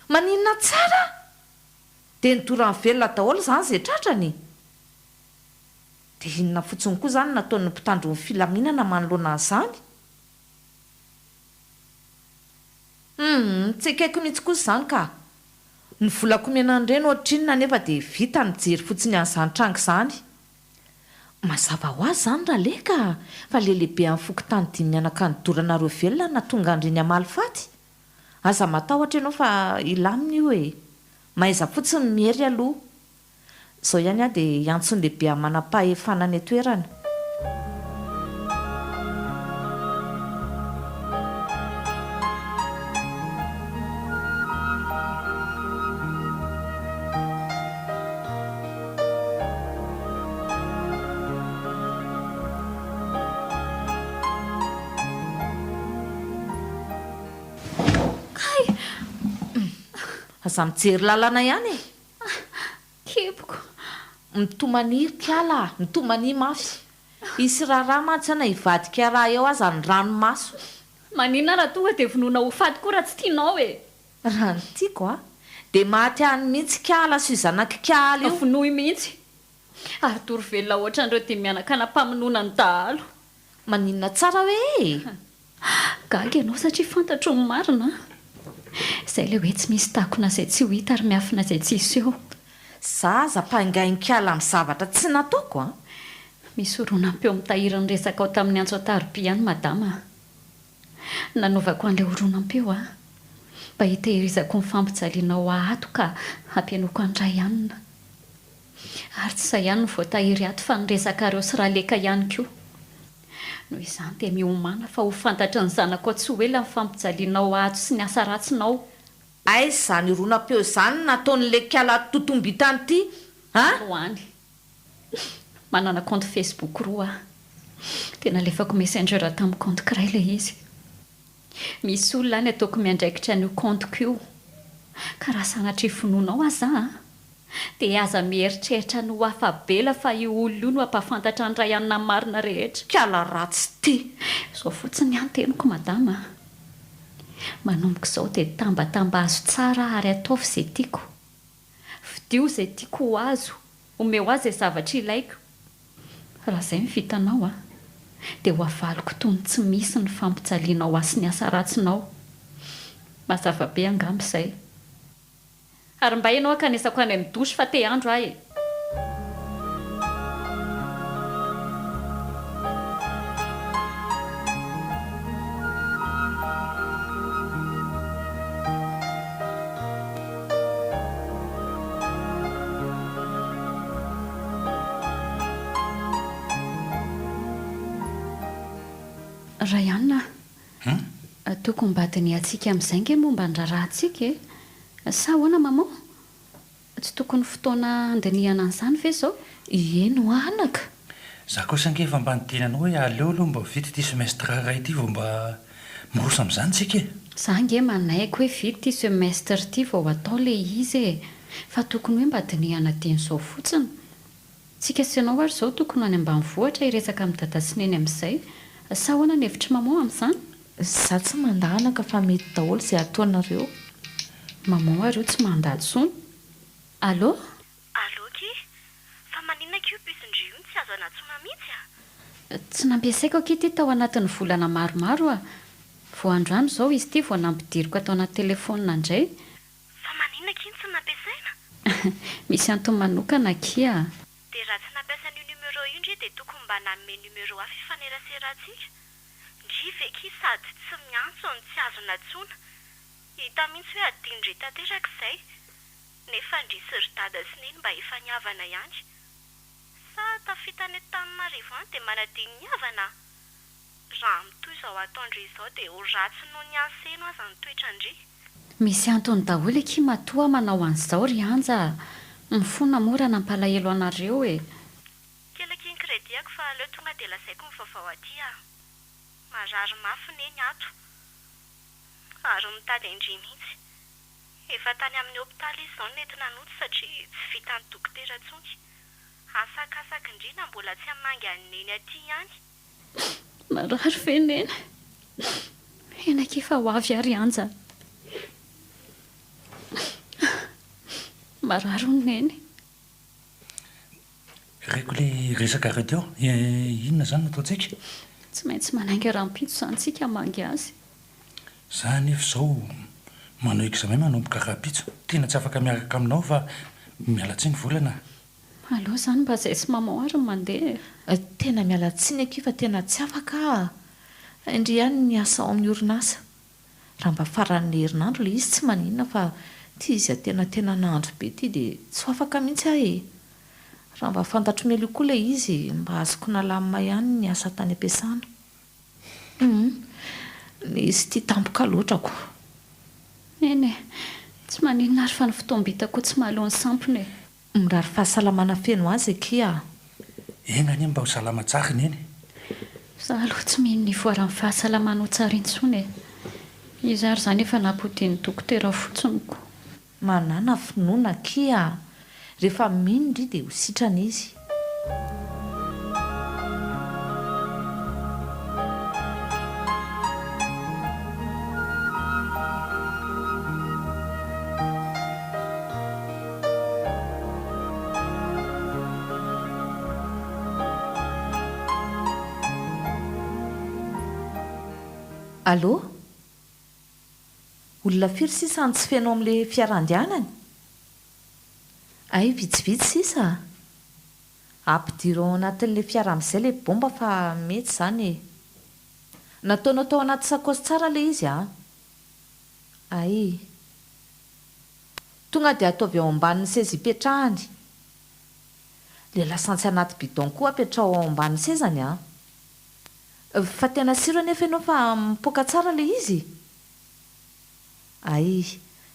[SPEAKER 5] Maninona tsara? Dia nidorany velona daholo izany izay tratrany? Dia inona fotsiny koa izany no nataon'ny mpitandro ny filaminana manoloana an'izany? Humm, tsy ekeko mihitsy kosa izany ka! Ny volako omena an'ireny ohatrinona nefa dia vita ny mijery fotsiny an'izany tranga izany. Mazava ho azy izany Raleka fa le lehibe an'ny fokontany dimy mianaka nidoranareo velona no nahatonga an'ireny hamaly faty. Aza matahotra ianao fa hilamina io e! Mahaiza fotsiny miery aloha. Izao ihany aho dia hiantso ny lehibe amin'ny manam-pahefana any an-toerana.
[SPEAKER 4] Kay!
[SPEAKER 5] Aza mijery lalana ihany e!
[SPEAKER 4] Keboko.
[SPEAKER 5] Mitomania ry kala a! Mitomania mafy. Hisy raharaha mantsy an hivadika raha eo aza ny ranomaso.
[SPEAKER 2] Maninona raha tonga dia vonoina ho faty koa raha tsy tianao e!
[SPEAKER 5] Raha ny tiako a! Dia maty any mihitsy kala sy io zanak'i kala io.
[SPEAKER 2] Vonoy mihitsy. Ary doro velona ohatran'ireo dimy mianaka nampamonoana ny dahalo.
[SPEAKER 5] Maninona tsara hoe e!
[SPEAKER 2] Gaga ianao satria fantatro ny marina an! Izay ilay hoe tsy misy takona izay tsy ho hita ary miafina izay tsy hiseho.
[SPEAKER 5] Za aza mpangain-kala amin'ny zavatra tsy nataoko an!
[SPEAKER 2] Misy horonam-peo mitahiry ny resakao tamin'ny antso an-taroby ihany madama a! Nanaovako an'ilay horonam-peo aho mba hitehirizako ny fampijalianao ahy ato ka hampihainoako an'i Rayanne. Ary tsy izay ihany no voatahiry ato fa ny resakareo sy Raleka ihany koa. Noho izany dia miomàna fa ho fantatry ny zanakao tsy ho ela ny fampijalianao ato sy ny asa ratsinao.
[SPEAKER 5] Aiza izany horonam-peo izany nataon'ilay kiala totombitany ity an?
[SPEAKER 2] Ho any. Manana compte Facebook roa aho. Dia nalefako messenger tamin'ny compte-ko iray ilay izy. Misy olona any ataoko miandraikitra an'io compte-ko io. Ka raha sanatria vonoinao aza an! Dia aza mieritreritra ny ho afa-bela fa io olona io no hampahafantatra ny ray anona marina rehetra.
[SPEAKER 5] Kala ratsy ty!
[SPEAKER 2] Izao fotsiny ny teniko madama a! Manomboka izao dia tambatambazo tsara ary ataovy izay tiako. Fidio izay tiako ho azo, omeo ahy izay zavatra ilaiko. Raha izay no vitanao a! Dia ho avaliko toy ny tsy misy ny fampijalianao ahy sy ny asa ratsinao. Mazava be angamba izay. Ary mba ianao ankanesako any amin'ny douche fa te handro aho e! Rayan a! Tokony mba dinihantsika amin'izay ange momba ny raharahantsika e! Sa ahoana maman? Tsy tokony fotoana handinihana an'izany ve izao?
[SPEAKER 5] Ieny hoa anaka.
[SPEAKER 3] Za kosa ange efa mba niteny anao hoe aleo aloha mba vita ity semestre iray ity vao mba miroso amin'izany tsika e!
[SPEAKER 2] Za ange manaiky hoe vita ity semestre ity vao atao le izy e! Fa tokony hoe mba dinihana dieny izao fotsiny. Tsika sy ianao ary izao tokony ho any ambanivohitra hiresaka amin'i dada sy neny amin'izay. Sa ahoana ny hevitr'i maman amin'izany?
[SPEAKER 5] Za tsy mandà anaka fa mety daholo izay ataonareo.
[SPEAKER 2] Maman ary io tsy mandà intsony. Allô?
[SPEAKER 4] Allô ki? Fa maninona ki io puce-ndry io no tsy azo anatsoina mihitsy a?
[SPEAKER 2] Tsy nampiasaiko akia ity tao anatin'ny volana maromaro a! Vao androany izao izy ity vao nampidiriko ato anaty telefaonina indray.
[SPEAKER 4] Fa maninona akia no tsy nampiasaina?
[SPEAKER 2] Misy antony manokana akia a!
[SPEAKER 4] Dia raha tsy nampiasa an'io numéro io ndry dia tokony mba nanome numéro hafa hifaneraserantsika. Ndry ve ki sady tsy miantso no tsy azo natsoina. Hita mihitsy hoe adinondry tanteraka izay. Nefa ndry sy ry dada sy neny mba efa nihavana ihany. Sa tafita any Antananarivo any dia manadino ny havana? Raha mitohy izao ataondry izao dia ho ratsy noho ny an'i Seno aza ny toetrandry.
[SPEAKER 2] Misy antony daholo akia matoa aho manao an'izao ry Anja a! Mifona moa raha nampalahelo anareo e!
[SPEAKER 4] Kely akia ny crédit-ako fa aleo tonga dia lazaiko ny vaovao aty a! Marary mafy Neny ato ary mitady an-dry mihitsy. Efa tany amin'ny hopitaly izy izao no nentina nody satria tsy vitan'ny dokotera intsony. Asakasaky ndry na mbola tsy hamangy an'i Neny aty ihany.
[SPEAKER 2] Marary ve Neny? Eny akia fa ho avy ary Anja a! Marary hono Neny.
[SPEAKER 3] Reko le resakareo teo, inona zany no ataontsika?
[SPEAKER 2] Tsy maintsy manainga rahampitso izany tsika hamangy azy.
[SPEAKER 3] Za anefa izao manao examen manomboka rahampitso, tena tsy afaka miaraka aminao fa miala tsiny volana a.
[SPEAKER 2] Aleo izany mba zay sy maman ary no mandeha
[SPEAKER 5] e. Tena miala tsiny akia fa tena tsy afaka aho a! Ndry ihany ny asa ao amin'ny orinasa. Raha mba faran'ny herinandro ilay izy tsy maninona fa ity izy antenatenan'andro be ity dia tsy ho afaka mihitsy aho e! Raha mba fantatro mialoha koa ilay izy mba azoko nalamina ihany ny asa tany am-piasana. Hum! Ilay izy ity tampoka loatra ko!
[SPEAKER 2] Eny e! Tsy maninona ary fa ny fotoam-bita koa tsy mahaleo ny sampona e!
[SPEAKER 5] Mirary fahasalamana feno azy akia a!
[SPEAKER 3] Enga anie mba ho salama tsara i Neny.
[SPEAKER 2] Za aloha tsy mino ny hivoaran'ny fahasalamana ho tsara intsony e! Izy ary izany efa nampodian'ny dokotera fotsiny ko.
[SPEAKER 5] Manàna finoana akia a! Rehefa mino ndry dia ho sitrana izy. Allô? Olona firy sisa no tsy feno amin'ilay fiara andehanany? Hay vitsivitsy sisa a! Ampidiro ao anatin'ilay fiara amin'izay ilay bomba fa mety izany e! Nataonao tao anaty sakaosy tsara ilay izy an! Hay! Tonga dia ataovy ao ambanin'ny seza ipetrahany. Ilay lasantsy anaty bidon koa apetraho ao ambanin'ny sezany an! Fa tena siro anefa ianao fa mipoaka tsara ilay izy? Hay,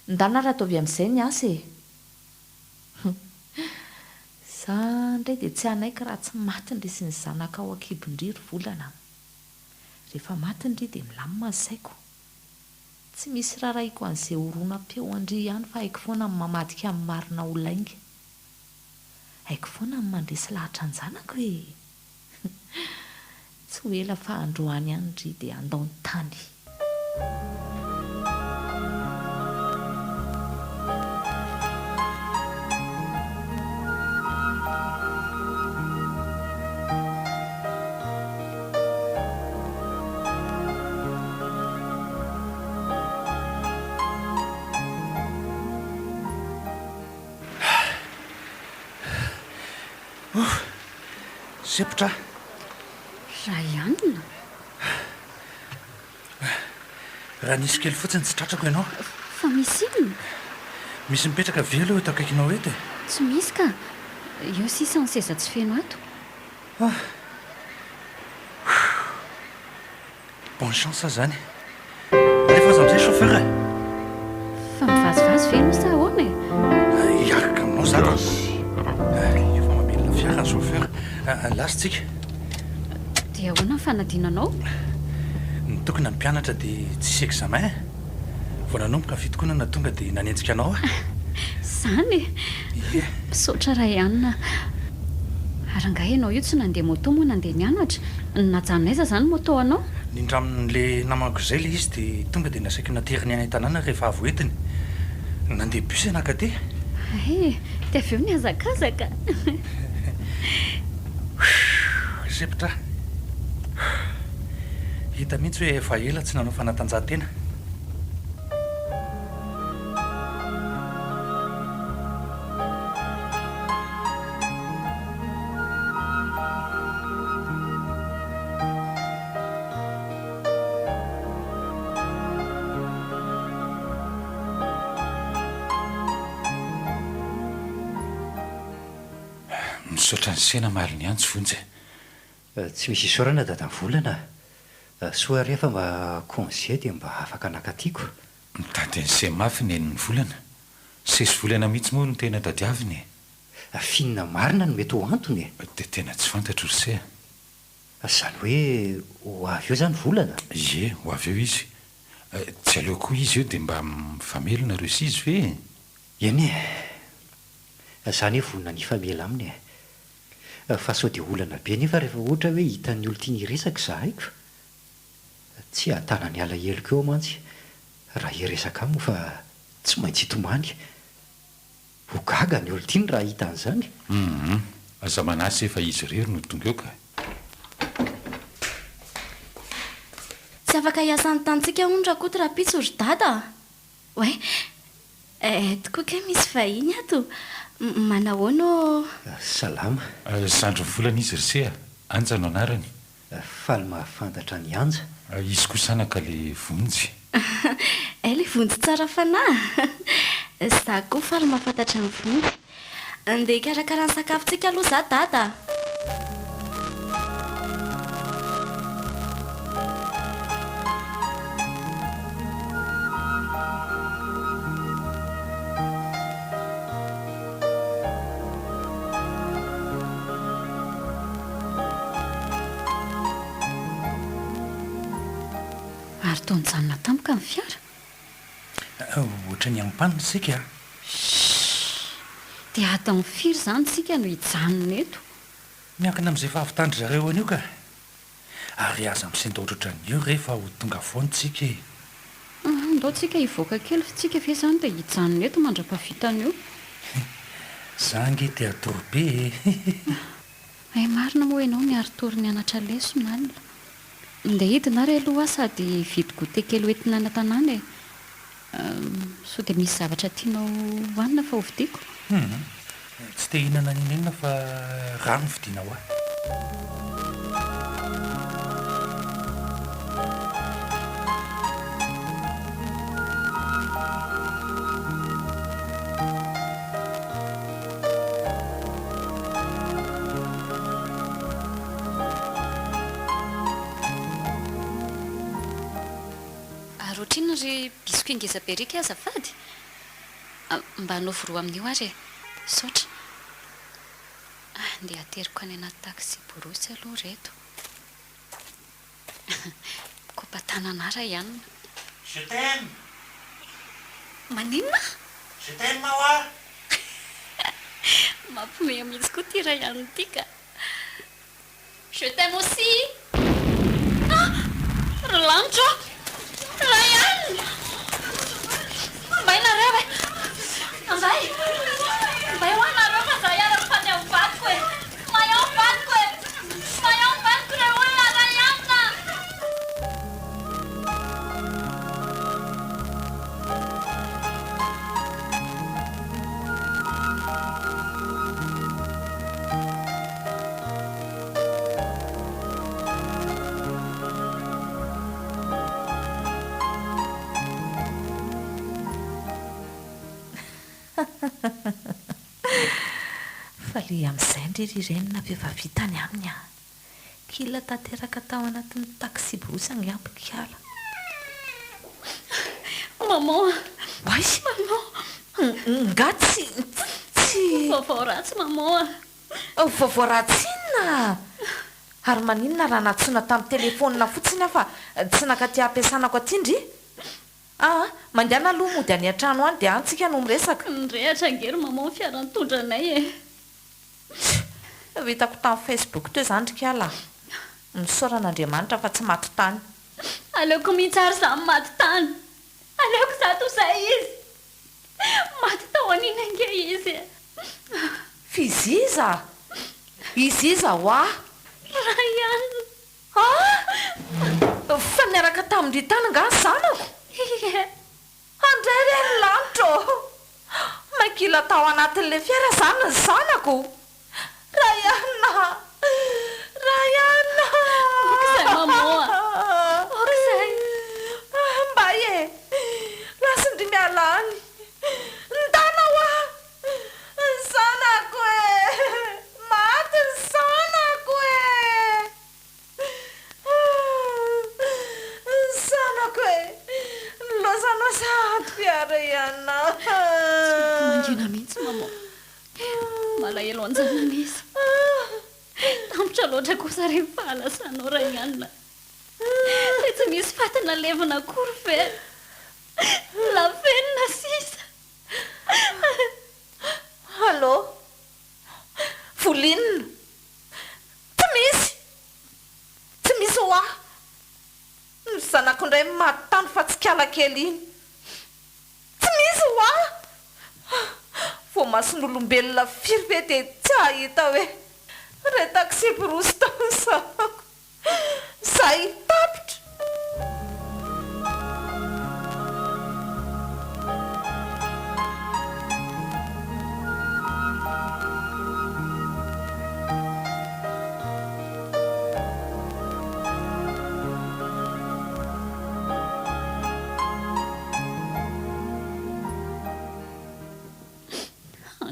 [SPEAKER 5] ndana ary ataovy amin'izay ny asa e! Za indray dia tsy hanaiky raha tsy maty ndry sy ny zanaka ao an-kibon-dry ry volana an! Rehefa maty ndry dia milamina ny saiko. Tsy misy rarahiko an'izay horonam-peo an-dry ihany fa haiko foana ny mamadika ny marina ho lainga. Haiko foana ny mandresy lahatra an-janako e! Tsy ho ela fa androany ihany ndry dia handao ny tany.
[SPEAKER 3] Ouf! Sempotra aho.
[SPEAKER 2] Ryan?
[SPEAKER 3] Raha nisy kely fotsiny tsy tratrako ianao.
[SPEAKER 2] Fa misy inona?
[SPEAKER 3] Misy mipetraka ve aloha eto akaikinao eto e?
[SPEAKER 2] Tsy misy ka. Eo sisa ny seza tsy feno ato.
[SPEAKER 3] Ah! Bonne chance zany. Alefa aza amizay chauffeur e!
[SPEAKER 2] Fa mivazivazy ve ianao sa ahoana e?
[SPEAKER 3] Hiaraka aminao.
[SPEAKER 6] Gasy Rakoto.
[SPEAKER 3] Efa mamelona fiara ny chauffeur. Lasa tsika.
[SPEAKER 2] Dia ahoana ny fanadinanao?
[SPEAKER 3] Nitokona ny mpianatra dia tsisy examen. Vao nanomboka ny fitokonana tonga dia nanenjika anao aho.
[SPEAKER 2] Izany e!
[SPEAKER 3] Ie.
[SPEAKER 2] Misaotra Rayan a! Ary angaha ianao io tsy nandeha moto moa nandeha nianatra? Najanona aiza izany moto anao?
[SPEAKER 3] Nindramin'le namako izay le izy dia tonga dia nasaiko nateriny any an-tanàna rehefa avy hoentiny. Nandeha bus ianà ka te.
[SPEAKER 2] Hay e! Dia avy eo nihazakazaka.
[SPEAKER 3] Huuh! Sempotra aho. Hita mihitsy hoe efa ela tsy nanao fanatanjahantena.
[SPEAKER 7] Misaotra an'se namaly ny antso Vonjy
[SPEAKER 1] e. Tsy misy isaorana Dadavolana a! Soa re fa mba congé dia mba afaka nakatiako.
[SPEAKER 7] Mitady an'se mafy ny enin'ny volana. Sesy volana mihitsy moa no tena tadiaviny e!
[SPEAKER 1] F'inona marina no mety ho antony e?
[SPEAKER 7] Dia tena tsy fantatro ry se a!
[SPEAKER 1] Izany hoe ho avy eo izany volana?
[SPEAKER 7] Ie, ho avy eo izy. Tsy aleo koa izy eo dia mba mifamely nareo sy izy ve e?
[SPEAKER 1] Eny e! Za anie vonona ny hifamela aminy e! Fa sao dia olana be nefa rehefa ohatra hoe hitan'ny olon-tiany hiresaka izahay ko! Tsy hahatana ny alaheloko eo mantsy raha hiresaka aminy fa tsy maintsy hitomany. Ho gaga ny olon-tiany raha hahita an'izany.
[SPEAKER 7] Humm. Aza manahy se fa izy irery no tonga eo ka.
[SPEAKER 4] Tsy afaka hiasa ny tanintsika hono Rakoto rahampitso ry Dada a! Oay! Eh tokoa kay misy vahiny ato! Manahoana ô?
[SPEAKER 1] Salama.
[SPEAKER 7] Zandry volana izy ry se a! Anja no anarany.
[SPEAKER 1] Faly mahafantatra an'i Anja.
[SPEAKER 7] Izy kosa anaka le Vonjy.
[SPEAKER 4] Eh le Vonjy tsara fanahy a! Za koa faly mahafantatra an'i Vonjy. Andeha hikarakara ny sakafontsika aloha za Dada a!
[SPEAKER 2] Ary toa nijanona tampoka ny fiara?
[SPEAKER 3] Ohatran'ny ampanina isika a!
[SPEAKER 2] Shhh! Dia adiny firy izany isika no hijanona eto?
[SPEAKER 3] Miankina amin'izay fahavitan-dry zareo an'io ka! Ary aza misento ohatrohatran'io re fa ho tonga foana tsika e!
[SPEAKER 2] Aa, ndao tsika hivoaka kely fa tsika ve izany dia hijanona eto mandra-pahavita an'io?
[SPEAKER 3] Za ange te hatory be e! Hihihi.
[SPEAKER 2] Hay marina moa ianao niari-tory nianatra lesona alina. Ndeha hidina ary aloha aho sady hividy goûter kely hoentina any an-tanàna e! Sao dia misy zavatra tianao hohanina fa hovidiako?
[SPEAKER 3] Hum. Tsy te hihinana n'inon'inona fa rano vidiana ho ahy.
[SPEAKER 2] Ary ohatrinona ry biscuit ngeza be ry kay azafady? Mba anaovy roa amin'io ary e! Misaotra. Ndeha ateriko any anaty taxi-borosy aloha ireto. Mikopa-tanana ahy Rayan.
[SPEAKER 3] Je t'aime!
[SPEAKER 2] Maninona?
[SPEAKER 3] Je t'aime hoa!
[SPEAKER 2] Mampiomehy mihitsy koa ity Rayan ity ka! Je t'aime aussi! Ah! Ry lanitra ô! Ryan! Mbay nareo e! Mbay! Mbay hoa nareo fa za hiara-mifaty amin'ny vadiko e! May ao ny vadiko e! May ao ny vadiko re olona! Ryan a!
[SPEAKER 5] Fa le amin'izay ndry ry renina f'efa vita ny aminy an! Kila tanteraka tao anatin'ny taxi-brousse angamba ikala.
[SPEAKER 2] Maman a!
[SPEAKER 5] Oay!
[SPEAKER 2] Maman!
[SPEAKER 5] Nga tsy tsy.
[SPEAKER 2] Vaovao ratsy maman
[SPEAKER 5] a! Vaovao ratsy inona? Ary maninona raha nantsoina tamin'ny telefaonina fotsiny aho fa tsy nankaty ampiasanako aty ndry? Aa, mandehana aloha mody any an-trano any dia any tsika no miresaka.
[SPEAKER 2] Nirehatra ange ry maman ny fiara nitondra anay e!
[SPEAKER 5] Tch! Hitako tamin'ny facebook teo izany ry kala a! Misaora an'Andriamanitra fa tsy maty tany.
[SPEAKER 2] Aleoko mihitsy ary za maty tany! Aleoko za toa izay izy! Maty tao an'iny ange izy e!
[SPEAKER 5] F'izy iza? Izy iza hoa?
[SPEAKER 2] Ryan!
[SPEAKER 5] Ah! Fa niaraka tamin-dry tany angaha ny zanako?
[SPEAKER 2] Ie.
[SPEAKER 5] Handray re ny lanitra ô! Maikila tao anatin'ilay fiara izany ny zanako? Ryan a! Ryan a!
[SPEAKER 2] Ok izay maman a! Ok izay!
[SPEAKER 5] Mbay e! Lasin-dry miala any! Ndana hoa! Ny zanako e! Maty ny zanako e! Ny zanako e! Nilaozanao sahady fiara ianao.
[SPEAKER 2] Tsy mety mangina mihitsy maman. Malahelo an-janany izy. Tampotra loatra kosa re ny fahalasanao Rainianina. Dia tsy misy faty nalevina akory ve? Lavenona sisa.
[SPEAKER 5] Allô? Vola inona? Tsy misy! Tsy misy ho ahy! Ny zanako indray maty tany fa tsy kala kely iny. Tsy misy ho ahy! Voamason'olombelona firy ve dia tsy hahita hoe ilay taxi-brousse tao ny zanako. Zay tapitra!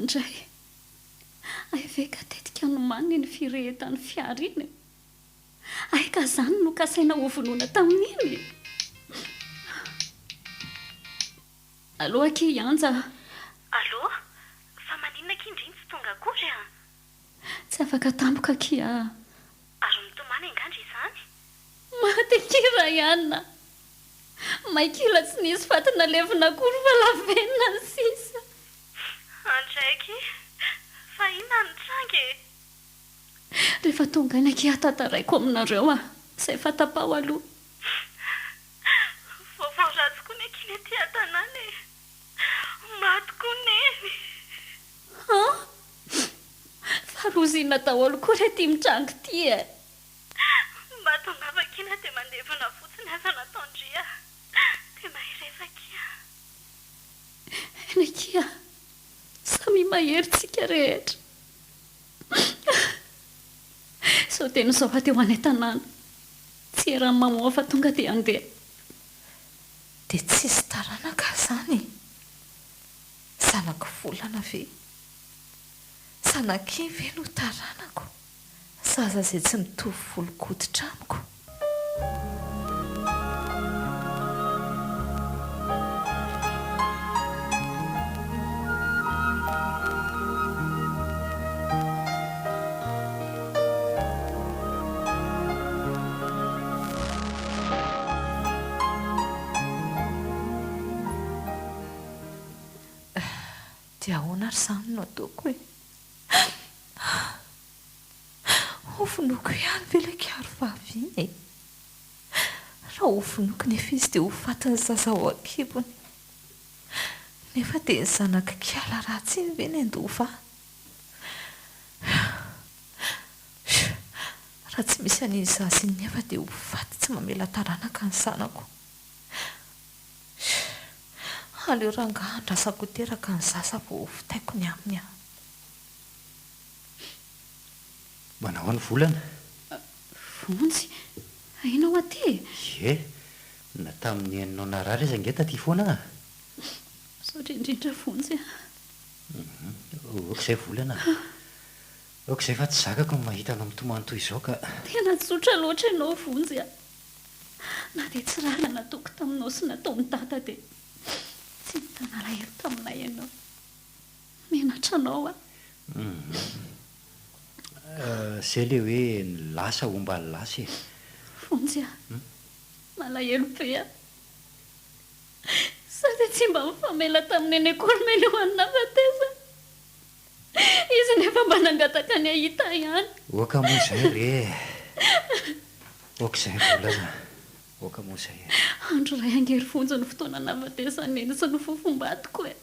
[SPEAKER 2] Andray, hay ve ka tetika nomaniny iny firehetan'ny fiara iny e? Hay ka zany no kasaina hovonoina tamin'iny e! Allo akia i Anja a!
[SPEAKER 4] Allo, fa maninona akia ndry no tsy tonga akory a?
[SPEAKER 2] Tsy afaka tampoka akia a!
[SPEAKER 4] Ary mitomany angaha ndry izany?
[SPEAKER 2] Maty akia Ryan a! May kila tsy nisy faty nalevina akory fa lavenona ny sisa!
[SPEAKER 4] Andray akia, fa inona no nitranga e?
[SPEAKER 2] Rehefa tonga any akia tantaraiko aminareo a! Zay fa tapaho aloha.
[SPEAKER 4] Vaovao ratsy koa ny akia ny aty an-tanàna e! Maty koa neny!
[SPEAKER 2] An! Fa loza inona daholo koa re ity mitranga ity e!
[SPEAKER 4] Mba tongava akia na dia mandevona fotsiny aza nataon-dry a! Dia mahereza akia!
[SPEAKER 2] Eny akia! Samia mahery tsika rehetra. Izao teny izao fa dia ho any an-tanàna. Tsy eran'ny mamoha fa tonga dia handeha.
[SPEAKER 5] Dia tsisy taranaka aho izany e! Zanako volana ve? Zanak'iny ve no taranako? Zaza izay tsy mitovy volon-koditra amiko. Dia ahoana ary izany no ataoko e? Hovonoiko ihany ve ilay kiarovavy iny e? Raha hovonoiko nefa izy dia ho fatin'ny zaza ao an-kibony. Nefa dia ny zanak'i kiala ratsy iny ve ny handova ahy? Raha tsy misy an'iny zaza iny nefa dia ho faty tsy mamela taranaka ny zanako. Aleo rangahy andrasako ho teraka ny zaza vao hovitaiko ny aminy aho.
[SPEAKER 1] Manao ny volana.
[SPEAKER 2] Vonjy, hainao aty e?
[SPEAKER 1] Ie, na tamin'ny henonao narary aza ange taty foana aho.
[SPEAKER 2] Misaotra indrindra Vonjy a.
[SPEAKER 1] Ok izay volana a. Ok izay fa tsy zakako ny mahita anao mitomany toy izao ka.
[SPEAKER 2] Tena tsotra loatra ianao Vonjy a. Na dia tsy rariny nataoko taminao sy nataon'i Dada dia tsy nitana alahelo taminay ianao. Menatra anao aho.
[SPEAKER 1] Humm. Zay le hoe ny lasa homba ny lasa e.
[SPEAKER 2] Vonjy a! Malahelo be aho. Sady tsy mba nifamela tamin'i Neny akory mialohan'ny nahafatesany. Izy nefa mba nangataka ny hahita ahy ihany.
[SPEAKER 1] Oka moa izay re e! Oka izay volana, oka moa izay e!
[SPEAKER 2] Andro iray angery vonjy ny fotoana nahafatesan'i Neny sy ny fofombadiko e!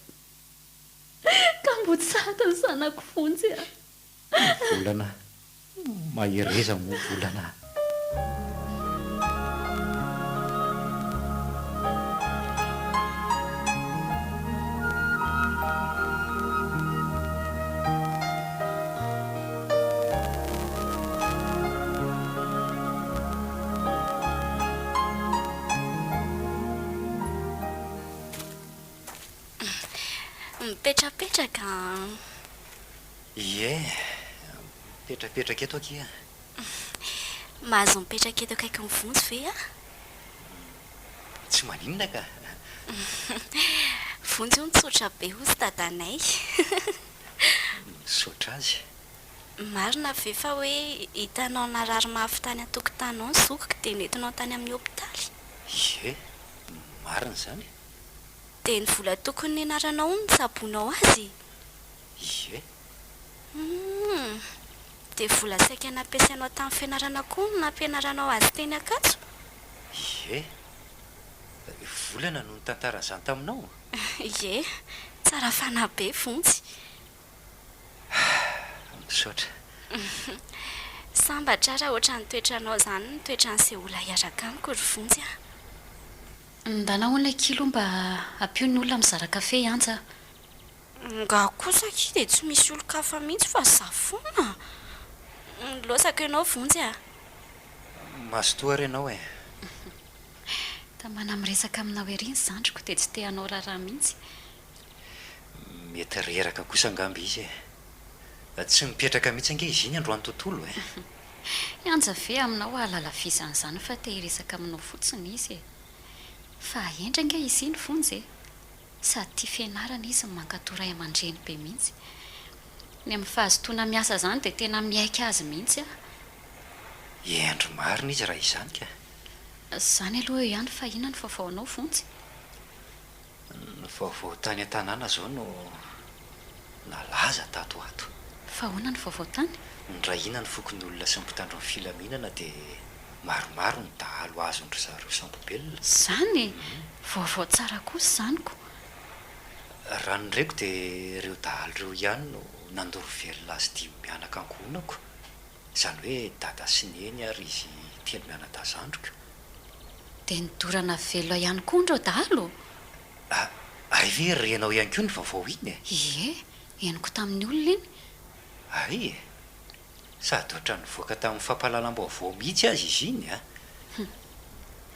[SPEAKER 2] Ka mbo tsy ato ny zanako vonjy a!
[SPEAKER 1] Volana, mahereza moa volana a!
[SPEAKER 4] Mipetrapetraka an!
[SPEAKER 1] Ie, mipetrapetraka eto akia.
[SPEAKER 4] Mahazo mipetraka eto akaikin'i Vonjy ve aho?
[SPEAKER 1] Tsy maninona ka.
[SPEAKER 4] Vonjy hono tsotra be hozy dadanay.
[SPEAKER 1] Misaotra azy.
[SPEAKER 4] Marina ve fa hoe hitanao narary mafy tany an-tokotaninao ny zokiko dia nentinao tany amin'ny hopitaly?
[SPEAKER 1] Ie, marina izany.
[SPEAKER 4] Dia ny vola tokony nianaranao hono nitsaboanao azy?
[SPEAKER 1] Ie.
[SPEAKER 4] Humm. Dia vola saika nampiasainao tamin'ny fianarana koa no nampianaranao azy teny Ankatso?
[SPEAKER 1] Ie. Volana no nitantara an'izany taminao?
[SPEAKER 4] Ie. Tsara fanahy be Vonjy.
[SPEAKER 1] Misaotra.
[SPEAKER 4] Sambatra aho raha ohatran'ny toetranao izany ny toetran'izay olona hiaraka amiko ry Vonjy a.
[SPEAKER 2] Ndana hono akia aloha mba ampio ny olona mizara kafe i Anja a.
[SPEAKER 4] Nga kosa akia dia tsy misy olon-kafa mihitsy fa za foana. Nilaozako ianao Vonjy a.
[SPEAKER 1] Mazotoa ary ianao e.
[SPEAKER 2] Tamana miresaka aminao ery ny zandriko dia tsy te hanao raharaha mihitsy.
[SPEAKER 1] Mety reraka kosa angamba izy e. Tsy mipetraka mihitsy ange izy iny androany tontolo e.
[SPEAKER 2] I Anja ve aminao hahalala vizana izany fa te hiresaka aminao fotsiny izy e. Fa hendry ange izy iny Vonjy e. Sady tia fianarana izy no mankato ray aman-dreny be mihitsy. Ny amin'ny fahazotoana miasa izany dia tena miaiky azy mihitsy aho.
[SPEAKER 1] Hendry marina izy raha izany ka.
[SPEAKER 2] Izany aloha eo ihany fa inona ny vaovaonao Vonjy?
[SPEAKER 1] Ny vaovao tany an-tanàna izao no nalaza tato ho ato.
[SPEAKER 2] Fa ahoana ny vaovao tany?
[SPEAKER 1] Nirahina ny fokonolona sy ny mpitandro ny filaminana dia maromaro ny dahalo azon-dry zareo sambo-belona.
[SPEAKER 2] Izany e! Vaovao tsara kosa izany ko!
[SPEAKER 1] Raha ny reko dia ireo dahalo ireo ihany no nandoro velona azy dimy mianaka ankohonako, izany hoe dada sy neny ary izy telo mianadahy zandriko.
[SPEAKER 2] Dia nidorana velona ihany koa ireo dahalo?
[SPEAKER 1] A, hay ve renao ihany koa ny vaovao iny e?
[SPEAKER 2] Ie, henoko tamin'ny olona iny.
[SPEAKER 1] Hay e! Sady ohatran'ny nivoaka tamin'ny fampahalalam-baovao mihitsy aza izy iny an!
[SPEAKER 2] Hum.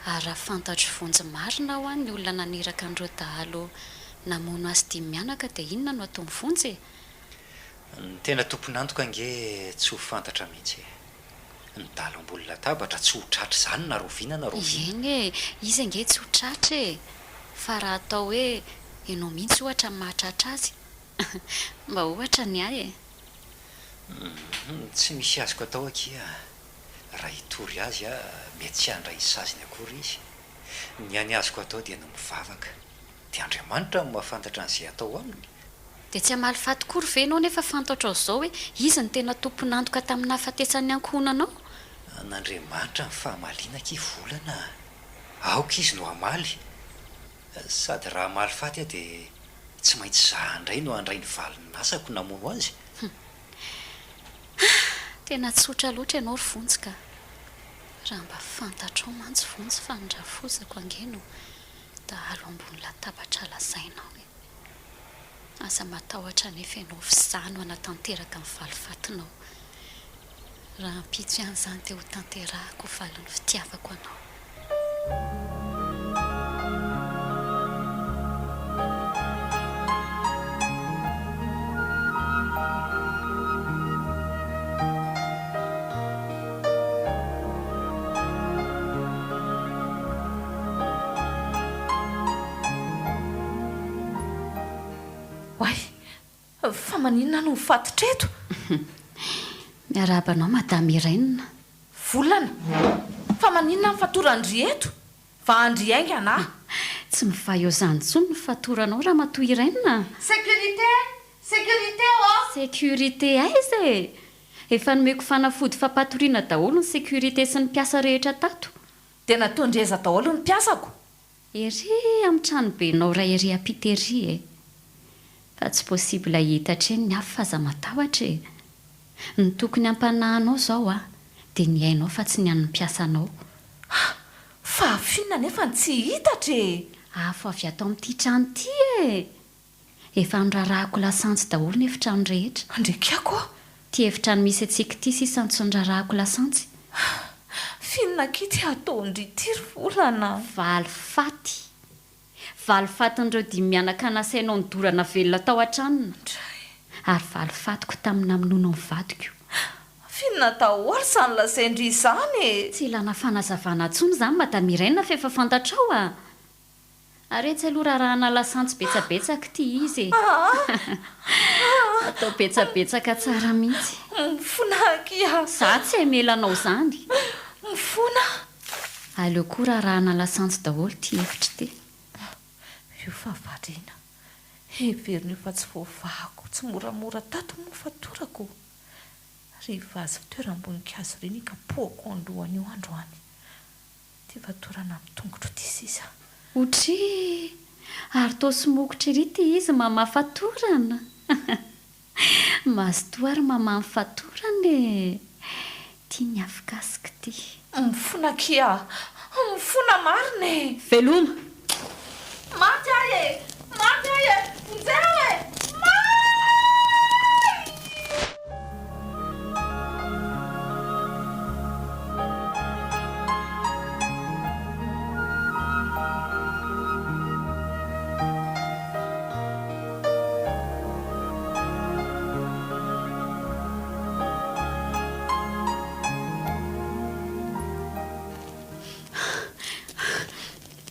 [SPEAKER 2] Ary raha fantatro vonjy marina hoa ny olona naniraka an'ireo dahalo namono azy dimy mianaka dia inona no ataon'i Vonjy e?
[SPEAKER 1] Ny tena tompon'antoka ange tsy ho fantatra mihitsy e! Ny dahalo ambony latabatra tsy ho tratra izany na rahoviana na rahoviana.
[SPEAKER 2] Eny e, izy ange tsy ho tratra e! Fa raha atao hoe ianao mihitsy ohatra no mahatratra azy, mba ohatra ny ahy e!
[SPEAKER 1] Humm, tsy misy azoko atao akia, raha hitory azy aho mety tsy handray ny saziny akory izy. Ny hany azoko atao dia ny mivavaka. Dia Andriamanitra no mahafantatra an'izay atao aminy.
[SPEAKER 2] Dia tsy hamaly faty kory ve ianao nefa fantatrao izao hoe izy no tena tompon'antoka tamin'ny nahafatesan'ny ankohonanao?
[SPEAKER 1] An'Andriamanitra ny fahamaliana akia volana a! Aoka izy no hamaly. Sady raha hamaly faty aho dia tsy maintsy za indray no handray ny valin'asako namono azy.
[SPEAKER 2] Hum. Tena tsotra loatra ianao ry Vonjy ka. Raha mba fantatrao mantsy Vonjy fa ny rafozako ange no dahalo ambony latabatra lazainao e. Aza matahotra anefa ianao f'izaho no hanatanteraka ny valifatinao. Rahampitso ihany izany dia hotanterahako ho valin'ny fitiavako anao.
[SPEAKER 5] Oay! Fa maninona aho no mifatotra eto?
[SPEAKER 2] Miarahaba anao Madame Irène.
[SPEAKER 5] Volana, Fa maninona ny fatoran-dry eto? Vahan-dry haingana aho.
[SPEAKER 2] Tsy mivaha eo izany intsony ny fatoranao Ramatoa Irène a!
[SPEAKER 5] Sécurité! Sécurité ô!
[SPEAKER 2] Sécurité aiza e! Efa nomeko fanafody fampatoriana daholo ny sécurité sy ny mpiasa rehetra tato.
[SPEAKER 5] Dia nataon-dry aiza daholo ny mpiasako?
[SPEAKER 2] Ery amin'ny tranobenao iray ery ampita ery e! Fa tsy possible hihitatra eny ny afo fa aza matahotra e! Ny tokony hampanahy anao izao a, dia ny ainao fa tsy ny an'ny mpiasanao.
[SPEAKER 5] Ha! Fa afo inona anefa no tsy hihitatra e!
[SPEAKER 2] Afo avy ato amin'ity trano ity e! Efa norarahako lasantsy daholo ny efitrano rehetra.
[SPEAKER 5] Andriakiako a!
[SPEAKER 2] Ity efitrano misy antsika ity sisa no tsy norarahako lasantsy.
[SPEAKER 5] F'inona akia ity ataon-dry ity ry volana?
[SPEAKER 2] Valifaty! Valifatin'ireo dimy mianaka nasainao nodorana velona tao an-tranona.
[SPEAKER 5] Ndray!
[SPEAKER 2] Ary valifatiko tamin'ny namonoanao ny vadiko.
[SPEAKER 5] F'inona daholo izany lazain-dry izany e?
[SPEAKER 2] Tsy ilana fanazavana intsony izany Madame Irène fa efa fantatrao a! Ary etsy aloha rarahana lasantsy betsabetsaka ity izy e! Atao betsabetsaka tsara mihitsy.
[SPEAKER 5] Mifona akia.
[SPEAKER 2] Za tsy hamela anao izany.
[SPEAKER 5] Mifona.
[SPEAKER 2] Aleo koa rarahana lasantsy daholo ity efitra ity.
[SPEAKER 5] Io fa variana. Heverina io fa tsy voavahako tsimoramora tato moa fatorako. Ry vazy fitoeram-boninkazo ireny ikapohako an-dohany io androany. Ty fatorana amin'ny tongotro ty sisa.
[SPEAKER 2] Otrii! Ary toa somokotra ery ty izy mamaha fatorana! Mazotoa ary mamaha ny fatorana e! Ty ny afokasiko ty.
[SPEAKER 5] Mifona akia! Mifona marina e!
[SPEAKER 2] Veloma!
[SPEAKER 5] Maty aho e! Maty aho e! Vonjeo e! May!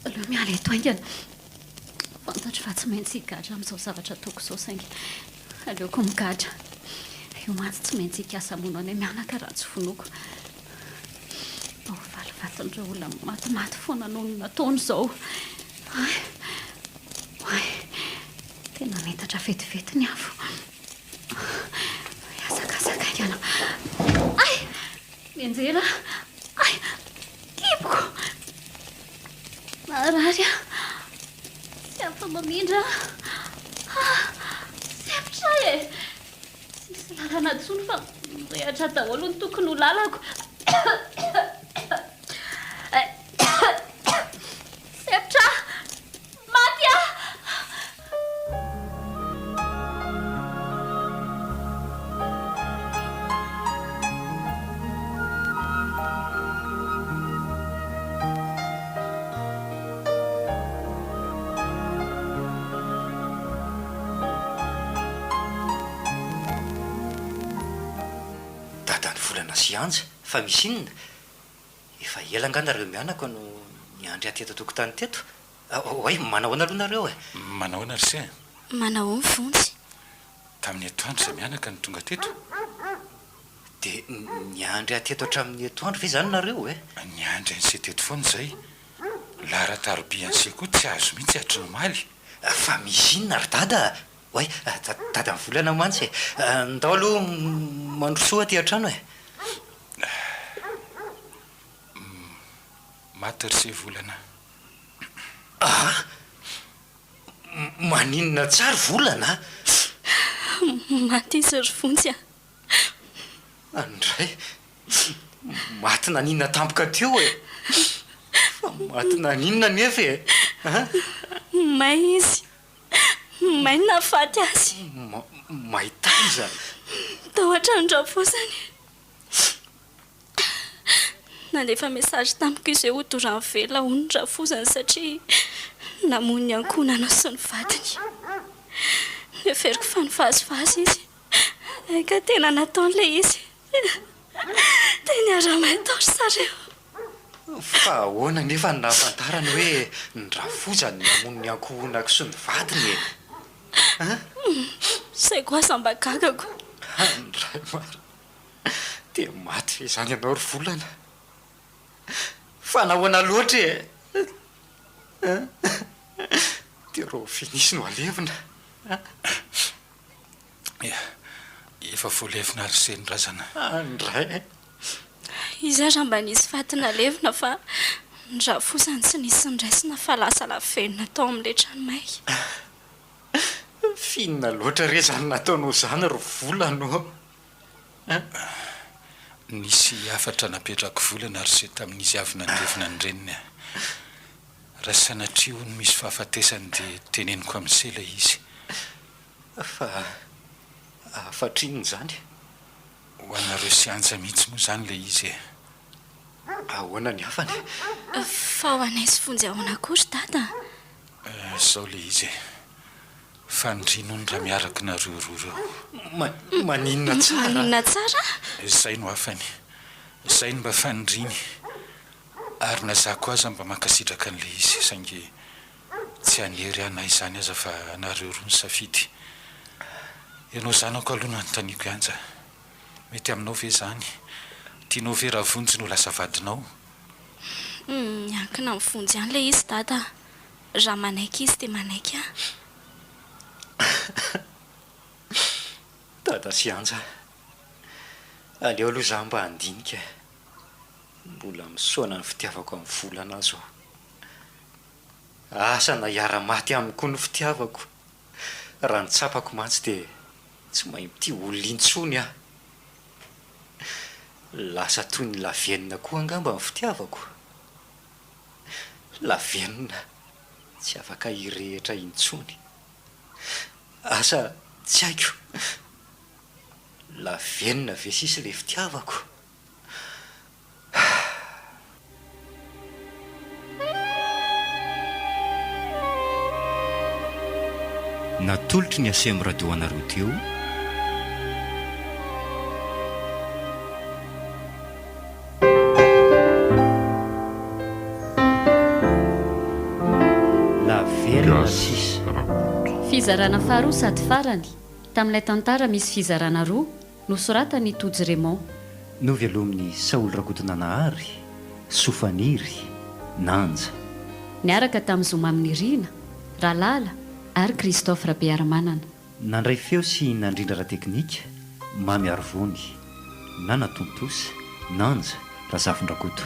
[SPEAKER 2] Aleo miala eto haingana. Fantatro fa tsy maintsy higadra amin'izao zavatra ataoko izao saingy aleoko migadra. Io mantsy tsy maintsy hikasa hamono anay mianaka raha tsy vonoiko. Mba ho valifatin'ireo olona matimaty foana noho ny nataony izao. Hay! Hay! Tena miitatra vetivety ny afo. Mihazakazaka haingana. Hay! Mianjera! Hay! Kiboko! Marary aho. Tsy afa-mamindra aho. Ah! Sempotra aho e! Tsisy lalana intsony fa mirehatra daholo ny tokony ho lalako. Sempotra aho! Maty aho!
[SPEAKER 1] Dadan'i Volana sy Anja, fa misy inona? Efa ela angaha nareo mianaka no niandry ahy teto an-tokotany teto? Oay, manahoana aloha nareo e?
[SPEAKER 7] Manahoana ry se a?
[SPEAKER 4] Manahoana Vonjy?
[SPEAKER 7] Tamin'ny atoandro izay mianaka no tonga teto.
[SPEAKER 1] Dia niandry ahy teto hatramin'ny atoandro ve izany nareo e?
[SPEAKER 7] Niandry an'i se teto foana izay. Laharan-taroby an'i se koa tsy azo mihitsy hatry ny omaly.
[SPEAKER 1] Fa misy inona ry dada a? Oay, dadan'i Volana mantsy e! Ndao aloha mandrosoa aty an-trano e!
[SPEAKER 7] Maty ry se Volana.
[SPEAKER 1] Aa! Maninona tsara Volana a!
[SPEAKER 4] Maty izy ry Vonjy a!
[SPEAKER 1] Andray! Maty naninona tampoka teo e! Fa maty naninona anefa e! A!
[SPEAKER 4] May izy! May no nahafaty azy!
[SPEAKER 1] May taiza?
[SPEAKER 4] Tao an-tranon-dRafosany. Nandefa message tamiko izy hoe hodorany velona hono ny rafozany satria namono ny ankohonana sy ny vadiny. Noheveriko fa nivazivazy izy ka tena nataony ilay izy. Dia niara-may tao ry zareo.
[SPEAKER 1] Fa ahoana anefa no nahafantarany hoe ny rafozany namono ny ankohonako sy ny vadiny e? An?
[SPEAKER 4] Izay koa aza mba gagako.
[SPEAKER 1] Andray marina. Dia maty ve izany ianao ry Volana? Fa nahoana loatra e? Dia rahoviana izy no halevina?
[SPEAKER 7] Efa voalevina ry se ny razana.
[SPEAKER 1] Andray.
[SPEAKER 4] Izy aza mba nisy faty nalevina fa ny rafozany tsy nisy niraisina fa lasa lavenona tao amin'ilay trano may.
[SPEAKER 1] F'inona loatra re izany nataonao izany ry Volana ô?
[SPEAKER 7] Nisy hafatra napetrako Volana ry se tamin'izy avy nandevina ny reniny. Raha sanatria hono misy fahafatesany dia teneniko amin'i se ilay izy.
[SPEAKER 1] Fa hafatra inona izany?
[SPEAKER 7] Ho anareo sy Anja mihitsy moa izany ilay izy e!
[SPEAKER 1] Ahoana ny hafany?
[SPEAKER 4] Fa ho anay sy Vonjy ahoana koa ry Dada?
[SPEAKER 7] Izao ilay izy e! Faniriany hono raha miaraka nareo roa ireo.
[SPEAKER 1] Maninona tsara?
[SPEAKER 4] Maninona tsara?
[SPEAKER 7] Izay no hafany. Izay no mba faniriany. Ary na za koa aza mba mankasitraka an'ilay izy saingy Tsy hanery ahy na izany aza fa anareo roa ny safidy. Ianao zanako aloha no anontaniako i Anja. Mety aminao ve izany? Tianao ve raha Vonjy no lasa vadinao?
[SPEAKER 4] Miankina amin'i Vonjy ihany ilay izy Dada a! Raha manaiky izy dia manaiky aho.
[SPEAKER 1] Dada sy Anja, aleo aloha izaho mba handinika e! Mbola misaona ny fitiavako an'i Volana aho izao. Asa na hiara-maty aminy koa ny fitiavako. Raha ny tsapako mantsy dia tsy mahay mitia olona intsony aho. Lasa toy ny lavenona koa angamba ny fitiavako. Lavenona tsy afaka hirehitra intsony. Asa tsy haiko. Lavenona ve sisa ilay fitiavako?
[SPEAKER 8] Natolotry ny Aceem Radio anareo teo.
[SPEAKER 1] Lavenona sisa.
[SPEAKER 2] Fizarana faharoa sady farany, tamin'ilay tantara misy fizarana roa, Nosoratan' i Tojo Raymond.
[SPEAKER 1] Novelomin'i Saholy Rakotonanahary, Sofaniry, Nanja.
[SPEAKER 2] Niaraka tamin'i Zoma Minirina, Ralala ary Christophe Rabearimanana.
[SPEAKER 1] Nandray feo sy nandrindra ara-teknika, Mamy Arivony, Nanatontosa, Nanja, Razafindrakoto.